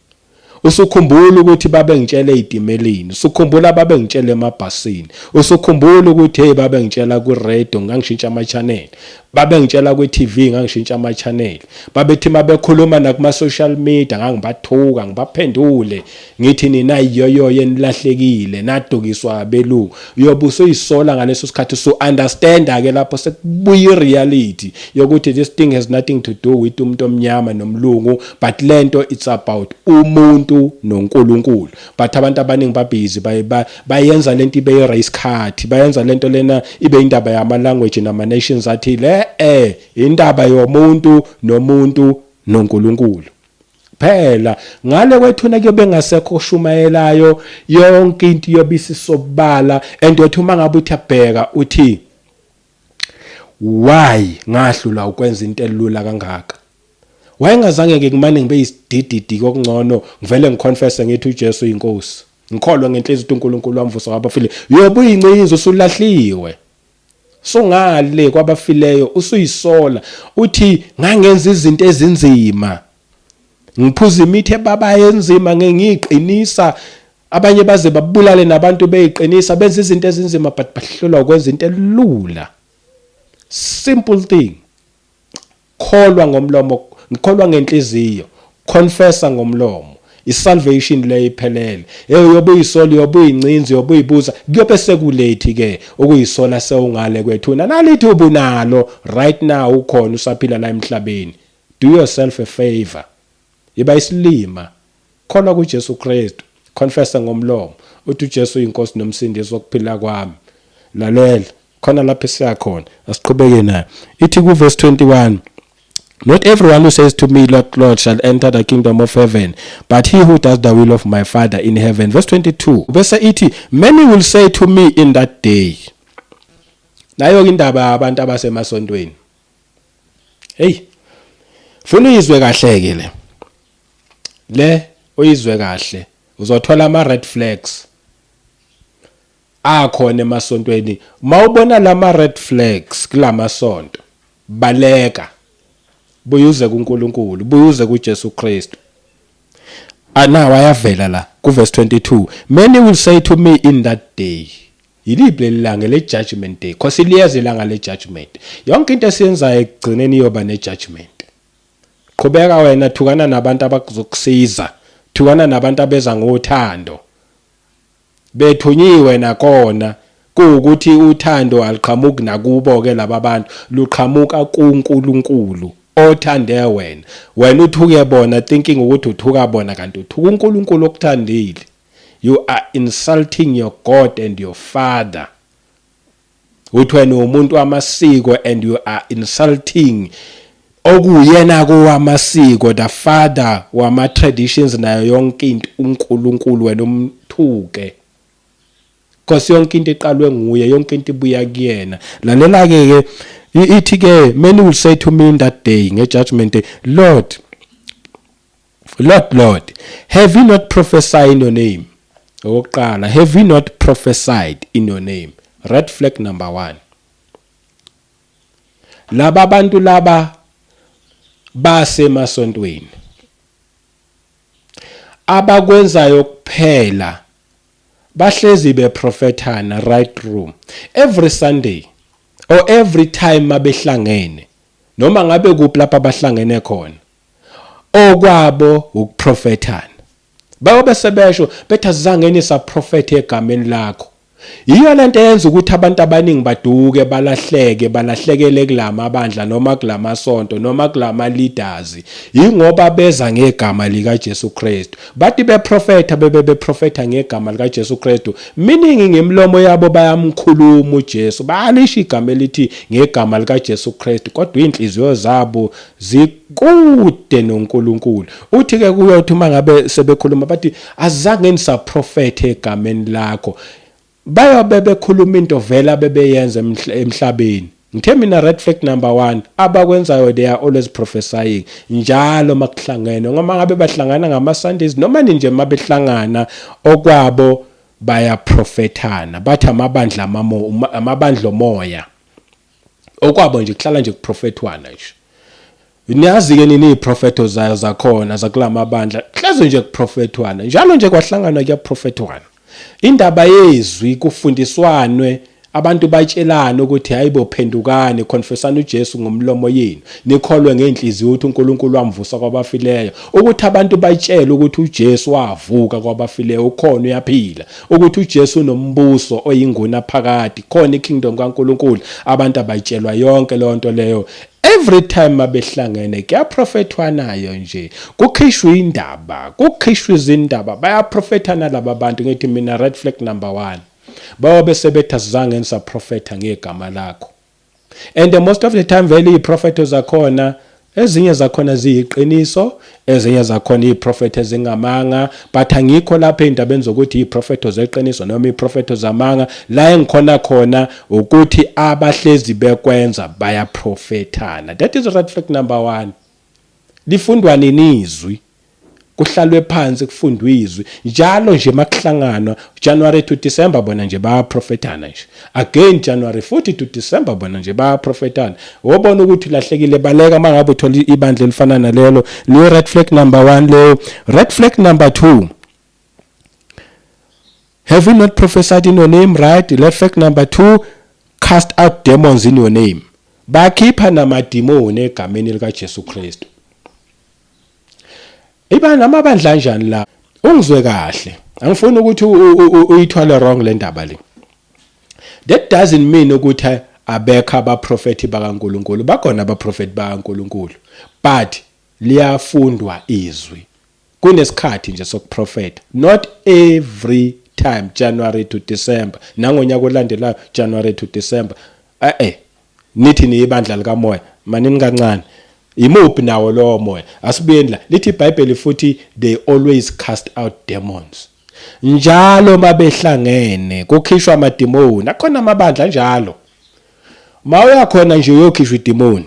usukhumbula ukuthi babengitshela ezitimeleni, usukhumbula babengitshela emabhasini, usukhumbula ukuthi hey, babengitshela ku radio, ngangishintsha ama channel, babengitshela kwi TV, ngangishintsha ama channel, babethi mabekhuluma nakuma social media ngangibathuka, ngibaphendule ngithi nina yoyoyo enilahlekile, nadukiswa abelungu. Uyobe usuyisola ngaleso sikhathi. So understand ke lapho sekubuya reality yokuthi this thing has nothing to do with umuntu omnyama nomlungu, but lento it's about umuntu noNkulunkulu. But abantu abaningi babhizi bayenza lento ibe race card, bayenza lento lena ibe indaba yama language nama nations athile. Indaba yomuntu nomuntu noNkulunkulu phela. Ngale kwethuna kuyobe ngasekho oshumayelayo, yonke into iyobe isisobala, and uyothi uma ngabe uthi abheka uthi, why ngahlula ukwenza into elula kangaka? Wayengazange ke kumane ngibe isidididi, kokungcono ngivele ngiconfesse ngithi uJesu uyinkosi, ngikholwe ngenhliziyo ukuthi uNkulunkulu wamvusa kwabafile. Uyobe uyincinza, usulahliwe, sungale kwabafileyo, usuyisola uthi ngangenza izinto ezinzima, ngiphuza imithi ebabayo enzima, ngiyiqinisa. Abanye baze babulale nabantu beyiqinisa, benza izinto ezinzima, but bahlulwa ukwenza into elula, simple thing: kholwa ngomlomo, ngikholwa ngenhliziyo, confessa ngomlomo. Isalvation leyo iphelele. Hey, uyobe uyisola, uyobe uyincinzi, uyobe uyibuza, kuyobe sekulethi ke ukuyisola sewungale kwethuna. Nalithi ubunalo right now, ukhona, usaphila la emhlabeni. Do yourself a favor, iba isilima, kholwa kuJesu Kristu. Confessa ngomlomo uthi uJesu uyinkosi nomsindisi wokuphila kwami. Lalela, khona lapho esiya khona. Asiqhubeke nayo. Ithi ku verse 21: "Not everyone who says to me, 'Lord, Lord,' shall enter the kingdom of heaven, but he who does the will of my Father in heaven." Verse 22. Bese ithi, "Many will say to me in that day." Nayo ke indaba yabantu abasemasontweni. Hey. Funa uyizwe kahle ke le. Le uyizwe kahle. Uzothola ama red flags akhona emasontweni. Mawubona lama red flags kulamasonto, baleka. Buyuze kuNkulunkulu, buyuze kuJesu Kristu. Ana wayavela la ku verse 22: "Many will say to me in that day." Yiliphi leli langa? Le judgment day, cause liyeza ilanga le judgment. Yonke into esiyenzayo ekugcineni iyoba ne judgment. Qhubeka wena, thukana nabantu abakuzokusiza, thukana nabantu abeza ngothando bethunyiwe nakona kuwukuthi uthando aliqhamuki nakubo ke laba bantu, luqhamuka kuNkulunkulu othande wena. Wena uthuke bona thinking ukuthi uthuka bona, kanti uthuka uNkulunkulu okuthandile. You are insulting your God and your Father. Uthi wena umuntu wamasiko and you are insulting okuyena kowamasiko, the father wama traditions nayo yonke into, uNkulunkulu. Wena umthuke because yonke into iqalwe nguye, yonke into ibuya kuyena. Lalela ke ithi ke, "Many will say to me in that day," nge-judgment day, "Lord, Lord, Lord, have we not prophesied in your name?" Okokuqala, have we not prophesied in your name? Red flag number 1. Laba bantu laba basemasontweni, abakwenzayo kuphela bahlezi beprofethana right through every Sunday or every time mabehlangene, noma ngabe kuphi lapha abahlangene khona, okwabo ukuprofethana. Bayobe sebesho bethi, "Azange nisaprofethe egameni lakho." Yiyo lento eyenza ukuthi abantu abaningi baduke, balahleke, balahlekele kulamabandla noma kulamasonto noma kulama leaders, yingoba beza ngegama lika Jesu Kristu. Bathi beprofetha, bebe beprofetha ngegama lika Jesu Kristu, meaning ngemlomo yabo bayamkhuluma uJesu, bayalisho igama elithi ngegama lika Jesu Kristu, kodwa inhliziyo zabo zikude noNkulunkulu. Uthi ke kuyothi uma ngabe sebekhuluma bathi, "Azange nisaprofethe egameni lakho," bayobe bekhuluma into vela bebeyenza emhlabeni. Ngithe mina red flag number 1, abakwenzayo, they are always prophesying njalo makuhlangene, ngoba ngabe bahlangana ngama Sundays noma nje mabehlangana, okwabo bayaprofethana. Bathi amabandla amabandla omoya, okwabo nje kuhlala nje kuprofethwana nje. Niyazi ke nini iziprofetho zayo zakhona zakulamabandla, hleze nje kuprofethwana njalo nje, kwahlangana kuyaprofethwana. Indaba yezwi kufundiswanwe, abantu batshelane ukuthi hayibo, phendukani, confessani uJesu ngomlomo yenu, nikholwe ngenhliziyo ukuthi uNkulunkulu wamvusa kwabafileyo. Ukuthi abantu batshele ukuthi uJesu wavuka kwabafileyo, ukhona, uyaphila, ukuthi uJesu unombuso oyinguna phakade, khona ikingdom kaNkulunkulu. Abantu abayitshelwa yonke leyo nto leyo. Every time mabehlangene kuyaprofethwanayo nje, kukhishwa indaba, kukhishwa izindaba, bayaprofethana laba bantu. Ngithi mina red flag number 1, bayobe sebethi, "Asizange nisaprofetha ngegama lakho." And most of the time vele iziprofetho zakhona, ezinye zakhona ziyiqiniso, ezinye zakhona iziprofetho ezingamanga, but angikho lapha ey'ndabeni zokuthi iziprofetho zeqiniso noma iziprofetho zamanga. La engikhona khona ukuthi abahlezi bekwenza bayaprofethana. That is red flag number 1. Lifundwa nini izwi? Kuhlalwe phansi kufundwe izwi njalo nje makuhlanganwa. January to December bona nje bayaprofethana nje. Again January futhi to December bona nje bayaprofethana. Wobona ukuthi lahlekile, baleka mangabe uthola ibandla elifana nalelo. Leyo red flag number 1 leyo. Red flag number 2: "Have we not prophesied in your name?" Right? Red flag number 2: "Cast out demons in your name." Bakhipha namadimoni egameni lika Jesu Kristu. Iba namabandla anjani la? Ungizwe kahle, angifuni ukuthi uyithwale wrong le ndaba le. That doesn't mean ukuthi abekho abaprofeti bakaNkuluNkulu. Bakhona abaprofeti bakaNkuluNkulu, but liyafundwa izwi. Kunesikhathi nje sokuprofetha, not every time, January to December, nangonyaka olandelayo January to December. Eh, nithi niyibandla likamoya, manini kancane. Imuphi nawo lowo moya? Asibuyeni la. Lithi iBhayibheli futhi, they always cast out demons. Njalo mabehlangene kukhishwa amadimoni. Akhona amabandla njalo mawuya khona nje uyokhishwa idimoni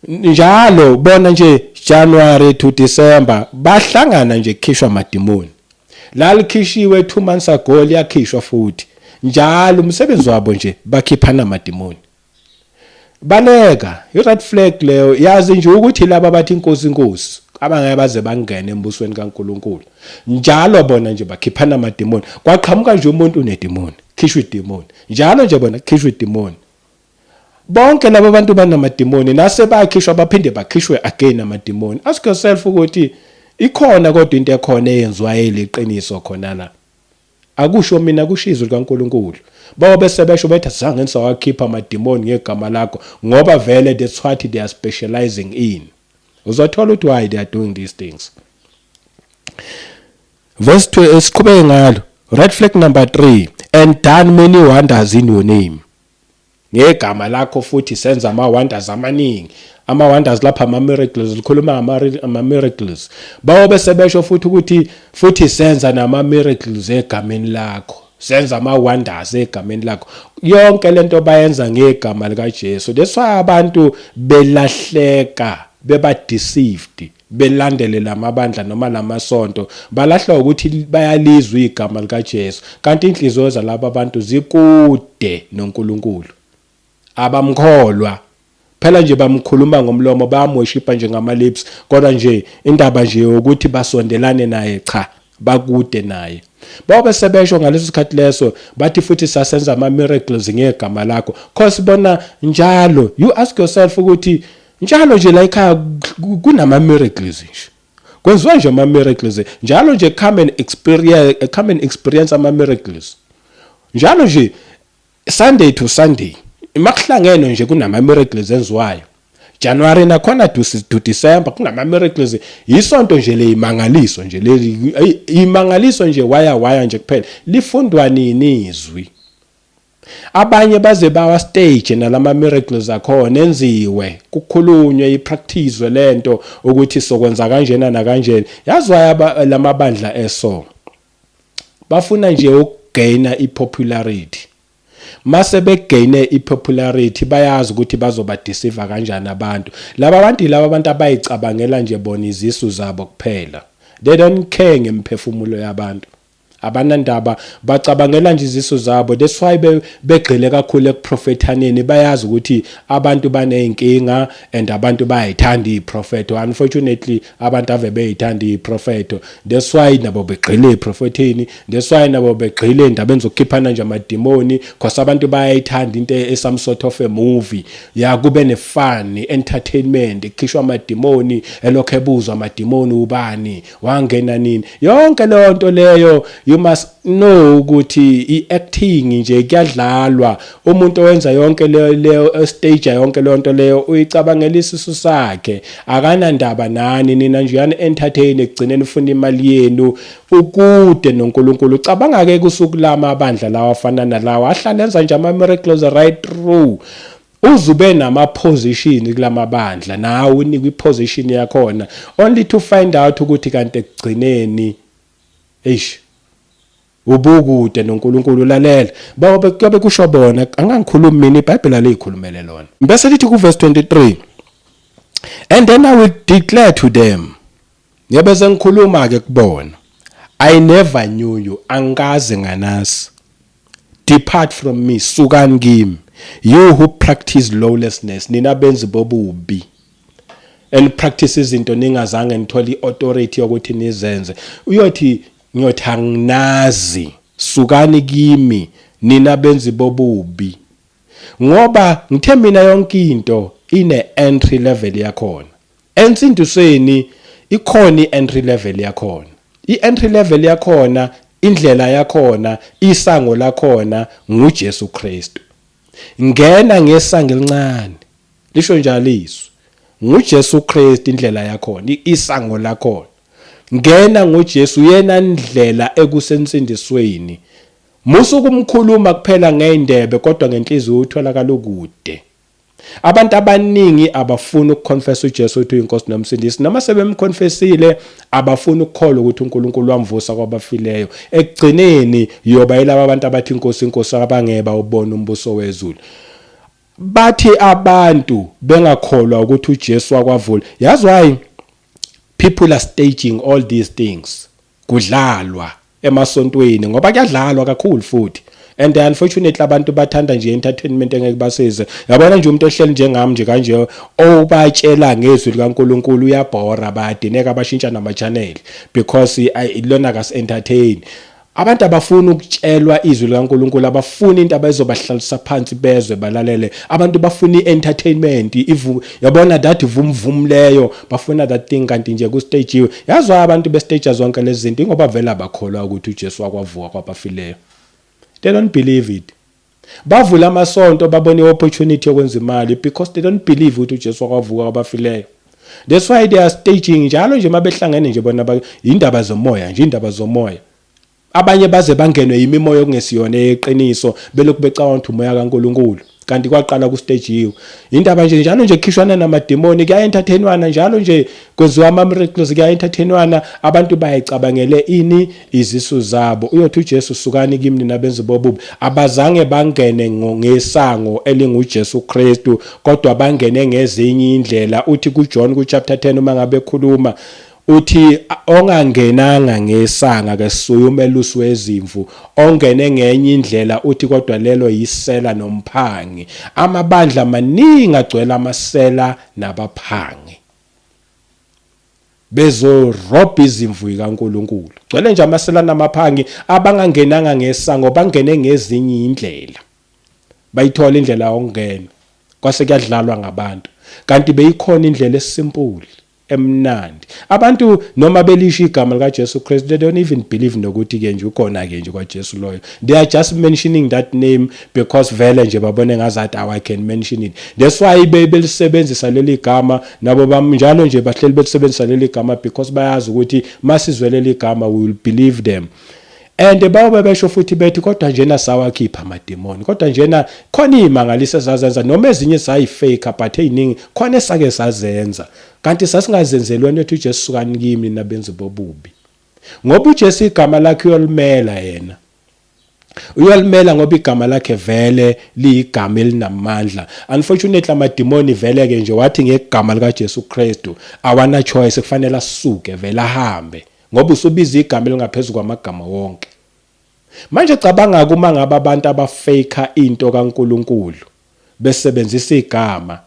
njalo. Bona nje, January to December bahlangana nje, kukhishwa amadimoni. La likhishiwe 2 months ago, liyakhishwa futhi. Njalo umsebenzi wabo nje bakhiphana amadimoni. Baleka, i-red flag leyo. Yazi nje ukuthi laba bathi inkosi, inkosi, abangeke baze bangene embusweni kaNkuluNkulu. Njalo bona nje bakhiphana amadimoni. Kwaqhamuka nje umuntu unedimoni, khishwa idimoni. Njalo nje bona khishwa idimoni. Bonke laba bantu banamadimoni, nase bakhishwa baphinde bakhishwe again amadimoni. Ask yourself ukuthi ikhona kodwa into ekhona eyenziwa eliqiniso khona la. Akusho mina, kusho izwi likaNkuluNkulu. Bawo sebesho bethi azange nisawakhipha amadimoni ngegama lakho, ngoba vele that's what they are specializing in. Uzothola ukuthi why they are doing these things. Verse 2, esiqhubeke ngalo. Red flag number 3, and done many wonders in your name. Ngegama lakho futhi senza ama wonders amaningi. Ama wonders lapha ama miracles, likhuluma ama miracles. Bawo sebesho futhi ukuthi futhi senza nama miracles egameni lakho, senza ama wonders egameni lakho. Yonke lento bayenza ngegama lika Jesu. That's why abantu belahleka, beba deceived, belandele lamabandla noma lamasonto. Balahlwa ukuthi bayalizwa igama lika Jesu, kanti inhliziyo zalaba bantu zikude noNkulunkulu. Abamkholwa phela nje, bamkhuluma ngomlomo, bayamworshipa nje ngama lips, kodwa nje indaba nje ukuthi basondelane naye, cha, bakude naye. Babe sebesho ngaleso sikhathi leso bathi futhi sasenza ama miracles ngegama lakho, cause bona njalo, you ask yourself ukuthi njalo nje la ekhaya kunama miracles nje, kwenziwa nje ama miracles njalo nje. Come and experience ama miracles njalo nje, Sunday to Sunday, makuhlangene nje kunama miracles enziwayo. January nakhona to December kunama miracles. Isonto nje leyimangaliso nje leli, imangaliso nje, waya waya nje kuphela. Lifundwa nini izwi? Abanye baze bawa stage nalama miracles akhona, enziwe, kukhulunywe, ipractice lento ukuthi sokwenza kanjena nakanjena. Yazwa lamabandla eso bafuna nje ukugaina ipopularity. Mase begaine ipopularity, bayazi ukuthi bazoba deceive kanjani abantu. Laba bantu abayicabangela nje bona izisu zabo kuphela. They don't care ngemphefumulo yabantu, abanandaba, bacabangela nje izisu zabo. That's why begxile kakhulu ekuprofethaneni. Bayazi ukuthi abantu baneyinkinga and abantu bayayithanda iprofeto. Unfortunately, abantu ave beyithanda iprofeto. That's why nabo begxile eprofetheni. That's why nabo begxile endabeni zokukhiphana nje amadimoni, because abantu bayayithanda into e some sort of a movie ya, kube nefun entertainment, kukhishwa amadimoni, elokho ebuzwa amadimoni ubani wangena nini, yonke leyo nto leyo. You must know ukuthi i-acting nje, kuyadlalwa. Umuntu owenza yonke leyo stage, yonke leyo nto leyo, uyicabangela isisu sakhe, akanandaba nani nina nje, uyani entertain, ekugcineni ufuna imali yenu, ukude noNkulunkulu. Cabanga ke kusuku lama abandla lawa afana nalawa ahlala enza nje ama miracles right through, uzube nama position kulamabandla, nawe unikwe iposition yakhona, only to find out ukuthi kanti ekugcineni, eish, ubukude noNkulunkulu. Lalela, babe kuyobe kusho bona, angangikhulumi mina, iBhayibheli alikhulumele lona. Bese lithi ku verse 23, and then I will declare to them, ngiyabe sengikhuluma ke kubona, I never knew you, angikaze nganazi. Depart from me, sukani kimi, you who practice lawlessness, nina benzi bobubi and practice izinto ningazange nithole iauthority yokuthi nizenze. Uyothi, ngiyothi anginazi, sukani kimi nina benzi bobubi. Ngoba ngithe mina yonke into ine entry level yakhona. Ensindisweni ikhona i-entry level yakhona. I-entry level yakhona, indlela yakhona, isango lakhona nguJesu Kristu. Ngena ngesango elincane, lisho njalo izwi. NguJesu Kristu indlela yakhona, isango lakhona. Ngena ngoJesu yena ndlela ekusensindisweni. Musa ukumkhuluma kuphela ngey'ndebe kodwa ngenhliziyo utholakala ukude. Abantu abaningi abafuni ukuconfessa uJesu ukuthi uyinkosi nomsindisi noma sebemconfessile abafuni ukukholwa ukuthi uNkulunkulu wamvusa kwabafileyo. Ekugcineni yoba yilaba abantu abathi inkosi inkosi abangeba ubona umbuso wezulu. Bathi abantu bengakholwa ukuthi uJesu wakwavula. Yazi why people are staging all these things? Kudlalwa emasontweni ngoba kuyadlalwa kakhulu futhi. And unfortunately abantu bathanda nje entertainment engeke basize. Yabona nje umuntu ohleli njengami nje kanje obatshela ngezwi likaNkuluNkulu uyabhora bayadineka bashintsha nama channel because lona kas entertain. Abantu abafuni ukutshelwa izwi likaNkuluNkulu abafuni into abayizobahlalisa phansi bezwe balalele. Abantu bafuna i-entertainment ivu yabona that vum vum leyo bafuna that thing kanti nje kustagiwe. Yazwa abantu bestage zonke lezi zinto ingoba vele abakholwa ukuthi uJesu wakwavuka kwabafileyo. They don't believe it. Bavula amasonto babone i-opportunity yokwenza imali because they don't believe ukuthi uJesu wakwavuka kwabafileyo. That's why they are staging njalo nje mabehlangene nje bona indaba zomoya nje indaba zomoya. Abanye baze bangenwe yimimoya okungesiyona eqiniso belokhu becabanga ukuthi umoya kaNkuluNkulu kanti kwaqala kustagiwe. Indaba nje njalo nje kukhishwana namademoni kuya entertainwana njalo nje kwenziwa ama miracles kuya entertainwana abantu bayicabangele ini izisu zabo. Uyothi uJesu sukani kimi nina benzi bobubi. Abazange bangene ngesango elinguJesu Kristu kodwa bangene ngezinye indlela. Uthi kuJohn ku chapter 10 uma ngabe ekhuluma uthi ongangenanga ngesanga ke suye umelusi wezimvu ongene ngenye indlela uthi kodwa lelo yisela nomphangi. Amabandla maningi agcwele amasela nabaphangi bezorobha izimvu kaNkuluNkulu. Gcwele nje amasela namaphangi abangangenanga ngesango bangene ngezinye indlela. Bayithola indlela yokungena kwase kuyadlalwa ngabantu kanti beyikhona indlela esimple emnandi. Abantu noma belisho igama lika Jesu Christ they don't even believe nokuthi ke nje ukhona ke nje kwaJesu loyo. They are just mentioning that name because vele nje babone ngazathi I can mention it. That's why belisebenzisa leli gama nabo njalo nje bahleli belisebenzisa leli gama because bayazi ukuthi masizwe leli gama we will believe them. And bayobe besho futhi bethi kodwa njena sawakhipha amademoni kodwa njena khona izimangaliso ezazenza noma ezinye sayifake but eziningi khona esake sazenza kanti sasingazenzeli wena ethi uJesu sukani kimi nabenzi bobubi. Ngoba uJesu igama lakhe uyolimela yena. Uyolimela ngoba igama lakhe vele liyigama elinamandla. Unfortunately amademoni vele ke nje wathi ngegama lika Jesu Kristu awana choice kufanele asuke vele ahambe ngoba usubiza igama elingaphezulu kwamagama wonke. Manje cabanga kuma ngabe abantu abafake into kaNkuluNkulu besebenzisa igama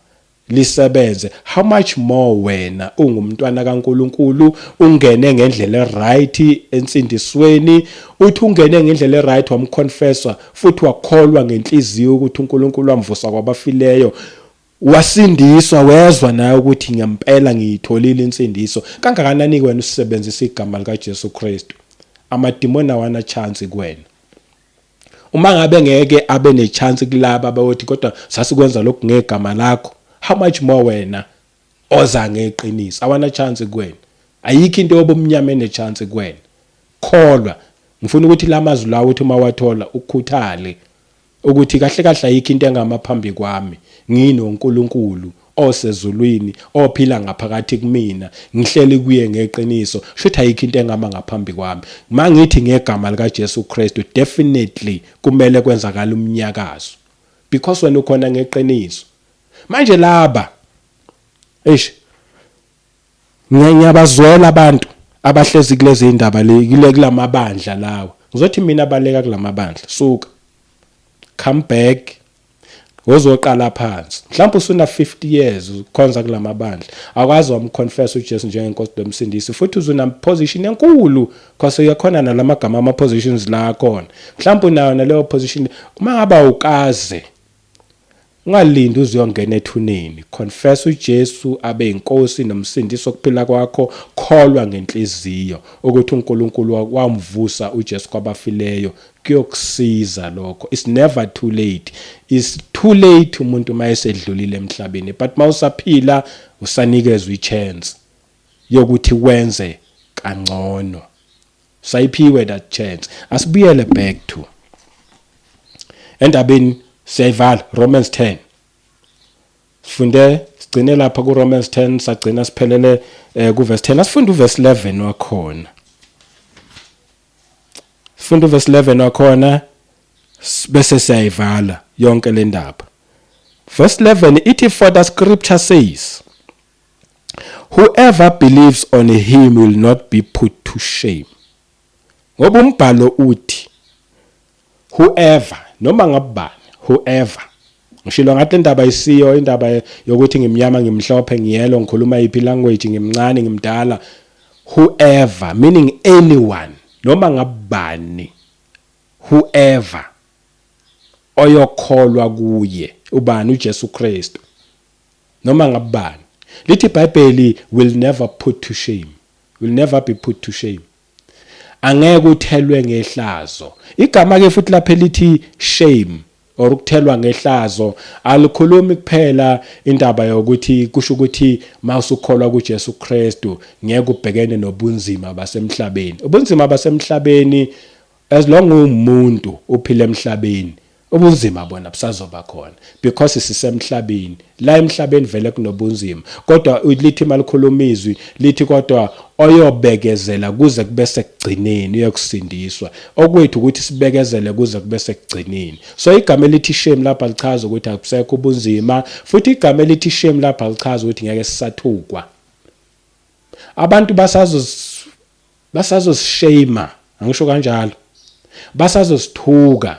lisebenze, how much more wena ungumntwana kaNkuluNkulu ungene ngendlela right ensindisweni, uthi ungene ngendlela right wamconfessa futhi wakholwa ngenhliziyo ukuthi uNkulunkulu wamvusa kwabafileyo, wasindiswa wezwa naye ukuthi ngempela ngiyitholile insindiso. Kangakanani wena usebenzisa igama lika Jesu Kristu? Amadimoni awana chance kuwena. Uma ngabe ngeke abe ne chance kulaba abayothi kodwa sasikwenza lokhu ngegama lakho, how much more wena oza ngeqiniso? Awana chance kuwena. Ayikho into yobumnyama ene chance kuwena. Kholwa. Ngifuna ukuthi lamazwi lawo uthi uma wathola ukhuthale ukuthi kahle kahle ayikho into engama phambi kwami nginoNkulunkulu osezulwini ophila ngaphakathi kumina ngihleli kuye ngeqiniso, shuthi ayikho into engama ngaphambi kwami. Mangithi ngegama lika Jesu Kristu definitely kumele kwenzakala umnyakazo because wena ukhona ngeqiniso. Manje laba eish ngiyabazwela abantu abahlezi kulezi indaba le kule kulamabandla lawa. Ngizothi mina baleka kulamabandla, suka, come back ozoqala phansi. Mhlawumbe usuna 50 years ukhonza kulamabandla, akwazi wamconfess uJesu njengenkosi nomsindisi, futhi uzuna position enkulu because uyakhona nalamagama ama positions la khona. Mhlawumbe unayo naleyo position. Uma ngaba ukaze ungalindi uzuyongena ethuneni, confess uJesu abe inkosi nomsindisi wokuphila kwakho, kholwa ngenhliziyo ukuthi uNkulunkulu wamvusa uJesu kwabafileyo, kuyokusiza lokho. It's never too late. It's too late umuntu mayesedlulile emhlabeni, but mawusaphila usanikezwa ichance yokuthi wenze. kangcono. Sayiphiwe that chance. Asibuyele back to endabeni, siyayivala Romans 10. Sifunde sigcine lapha ku Romans 10, sagcina siphelele ku verse 10. Asifunde uverse 11 wakhona. Sifunda uverse 11 wakhona bese siyayivala yonke le ndaba. Verse 11 ithi, "For the scripture says, whoever believes on him will not be put to shame." Ngoba umbhalo uthi whoever, noma ngabani, whoever. Ngishilo ngathi indaba isiyo indaba yokuthi ngimnyama, ngimhlophe, ngiyellow, ngikhuluma yiphi language, ngimncane, ngimdala. Whoever meaning anyone, noma ngabani, whoever oyokholwa kuye, ubani? UJesu Kristu. Noma ngabani, lithi iBhayibheli, will never put to shame, will never be put to shame. Angeke uthelwe ngehlazo. Igama ke futhi lapha elithi shame or ukuthelwa ngehlazo alikhulumi kuphela indaba yokuthi kusho ukuthi mawusukholwa kuJesu Kristu ngeke ubhekene nobunzima basemhlabeni. Ubunzima basemhlabeni, as long umuntu uphila emhlabeni, ubunzima bona busazoba khona because sisemhlabeni. La emhlabeni vele kunobunzima, kodwa lithi malikhuluma izwi lithi kodwa oyobekezela kuze kube sekugcineni uyokusindiswa. Okwethu ukuthi sibekezele kuze kube sekugcineni. So igama elithi shame lapha lichaza ukuthi akusekho ubunzima, futhi igama elithi shame lapha lichaza ukuthi ngeke sisathukwa. Abantu basazosishame, angisho kanjalo, basazosithuka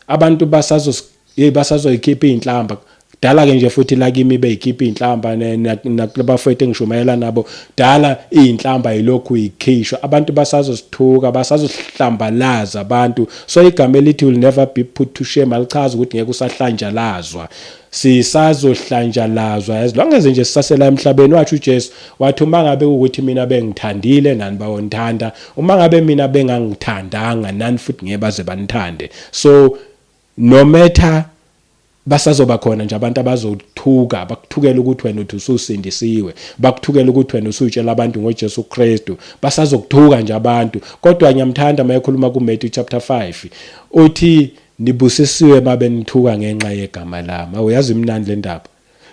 abantu, basazoyikhipha inhlamba. Dala ke nje futhi la kimi beyikhipha inhlamba nakulabafowethu engishumayela nabo, dala inhlamba yilokhu ikhishwa. Abantu basazosithuka, basazosihlambalaza abantu. So igama elithi will never be put to shame alichaza ukuthi ngeke usahlanjalazwa. Sisazohlanjalazwa as long as nje sisasela emhlabeni. Wathi uJesu, wathi, "Uma ngabe ukuthi mina bengithandile, nani bawonithanda. Uma ngabe mina bengangithandanga, nani futhi ngeke baze banithande." So no matter, basazoba khona nje abantu abazothuka, bakuthukela ukuthi wena uthi ususindisiwe, bakuthukela ukuthi wena usutshela abantu ngoJesu Kristu. Basazokuthuka nje abantu, kodwa ngiyamthanda mayekhuluma kuMatthew chapter 5, uthi, "Nibusisiwe mabenithuka ngenxa yegama lami." Awuyazi imnandi le ndaba.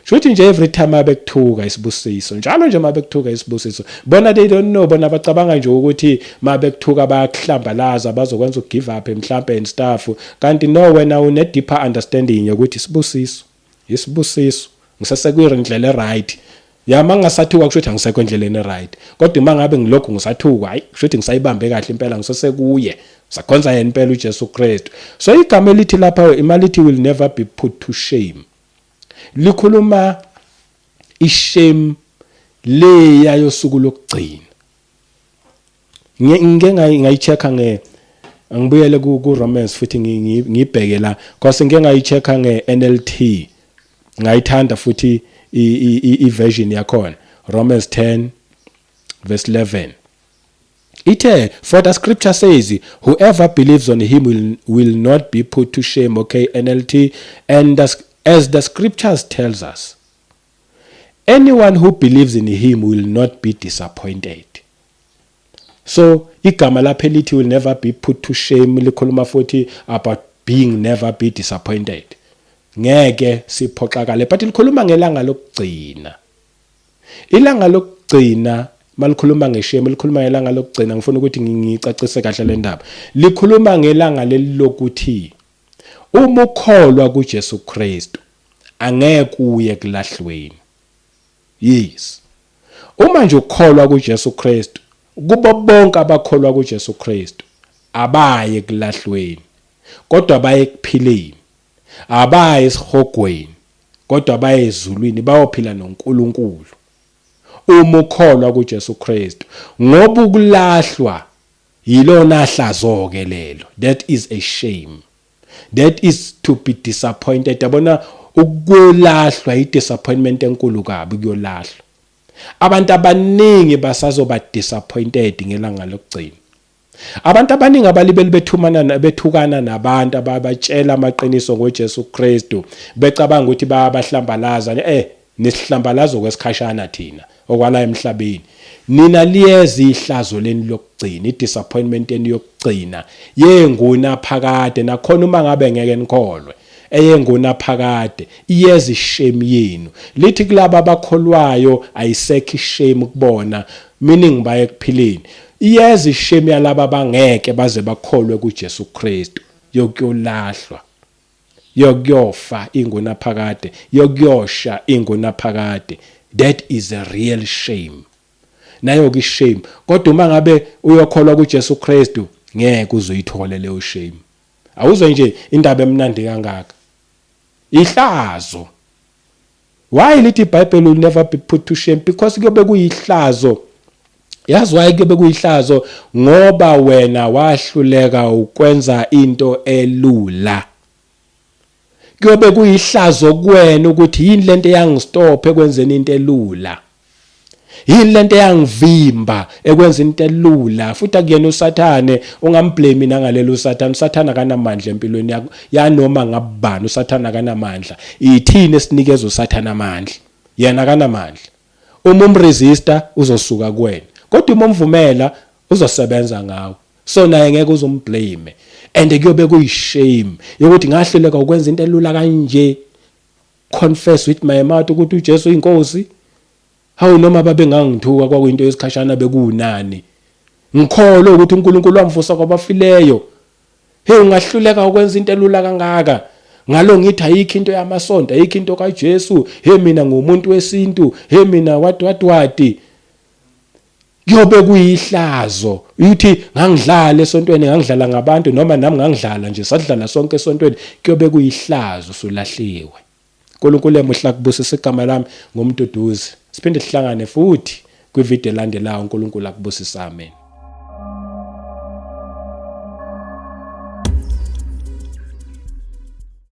Shuthi nje every time abekuthuka isibusiso, njalo nje mabekuthuka isibusiso. Bona they don't know, bona bacabanga nje ukuthi mabekuthuka bayakuhlambalaza, bazokwenza ugive up mhlambe and stuff, kanti no, wena une deeper understanding yokuthi isibusiso, isibusiso, ngisasekuyindlela right. Ya, mangingasathuka kusho ukuthi angisekho endleleni right, kodwa uma ngabe ngilokhu ngisathuka, hayi, kusho ukuthi ngisayibambe kahle impela, ngisesekuye, sakhonza yena impela uJesu Kristu. So igama elithi lapha imalithi will never be put to shame likhuluma ishame leya yosuku lokugcina. Ngike ngayi-check-a nge, angibuyele ku Romans futhi ngibheke la, because ngike ngayi-check-a nge NLT, ngayithanda futhi i version yakhona. Romans 10 verse 11 ithe, "For the scripture says, whoever believes on him will not be put to shame." Okay, NLT, "And as the scriptures tells us, anyone who believes in him will not be disappointed." So igama lapha elithi will never be put to shame likhuluma futhi about being never be disappointed, ngeke siphoxakale, but likhuluma ngelanga lokugcina. Ilanga lokugcina, malikhuluma ngeshame, likhuluma ngelanga lokugcina. Ngifuna ukuthi ngicacise kahle le ndaba. Likhuluma ngelanga leli lokuthi uma ukholwa kuJesu Kristu angeke uye kulahlweni. Yes, uma nje ukholwa kuJesu Kristu, kubo bonke abakholwa kuJesu Kristu abaye kulahlweni, kodwa baye ekuphileni, abaye esihogweni, kodwa baye ezulwini, bayophila noNkulunkulu uma ukholwa kuJesu Kristu. Ngoba ukulahlwa yilona hlazo ke lelo, that is a shame, that is to be disappointed. Yabona, ukulahlwa i disappointment enkulu kabi kuyolahlwa. Abantu abaningi basazoba disappointed ngelanga lokugcina. Abantu abaningi abalibeli bethumana, bethukana nabantu ababatshela amaqiniso ngoJesu Kristu, becabanga ukuthi bayabahlambalaza. Nesihlambalazo kwesikhashana thina okwala emhlabeni. Nina liyeza ihlazo leni lokugcina, i-disappointment yenu yokugcina yenguna phakade, nakhona uma ngabe ngeke nikholwe eyenguna phakade iyeza ishame yenu. Lithi kulaba abakholwayo ayisekho ishame kubona, meaning baye ekuphileni. Iyeza ishame yalaba abangeke baze bakholwe kuJesu Kristu, yokuyolahlwa, yokuyofa ingunaphakade, yokuyosha ingunaphakade. That is a real shame. Nayo-ke ishame. Kodwa uma ngabe uyokholwa kuJesu Kristu, ngeke uze uyithole leyo shame. Awuzwe nje indaba emnandi kangaka. Ihlazo. Why lithi iBhayibheli will never be put to shame? Because kuyobe kuyihlazo. Yazi why kuyobe kuyihlazo? Ngoba wena wahluleka ukwenza into elula. Kuyobe kuyihlazo kuwena ukuthi yini lento eyangistop ekwenzeni into elula. Yini lento eyangivimba ekwenzeni into elula? Futhi akuyena uSathane, ungamblame nangalelo uSathane. uSathane akanamandla empilweni yakho yanoma ngabani, uSathane akanamandla. Ithini esinikeza uSathane amandla? Yena akanamandla. Uma umresista uzosuka kuwena. Kodwa uma umvumela uzosebenza ngawe. So naye ngeke uzumblame. And kuyobe kuyishame yokuthi ngahluleka ukwenza into elula kanje. Confess with my mouth ukuthi uJesu uyinkosi. Hawu, noma babengangithuka kwakuyinto yesikhashana, bekunani. Ngikholwe ukuthi uNkulunkulu wamvusa kwabafileyo. Hey, ungahluleka ukwenza into elula kangaka. Ngalo ngithi ayikho into yamasonto, ayikho into kaJesu. Hey, mina ngumuntu wesintu. Hey, mina what what what. Kuyobe kuyihlazo uthi ngangidlala esontweni, ngangidlala ngabantu, noma nami ngangidlala nje, sadlala sonke esontweni. Kuyobe kuyihlazo usulahliwe. uNkulunkulu emuhla kubusisa. Igama lami nguMduduzi, siphinde sihlangane futhi kwivideo elandelayo. uNkulunkulu akubusisa, amen.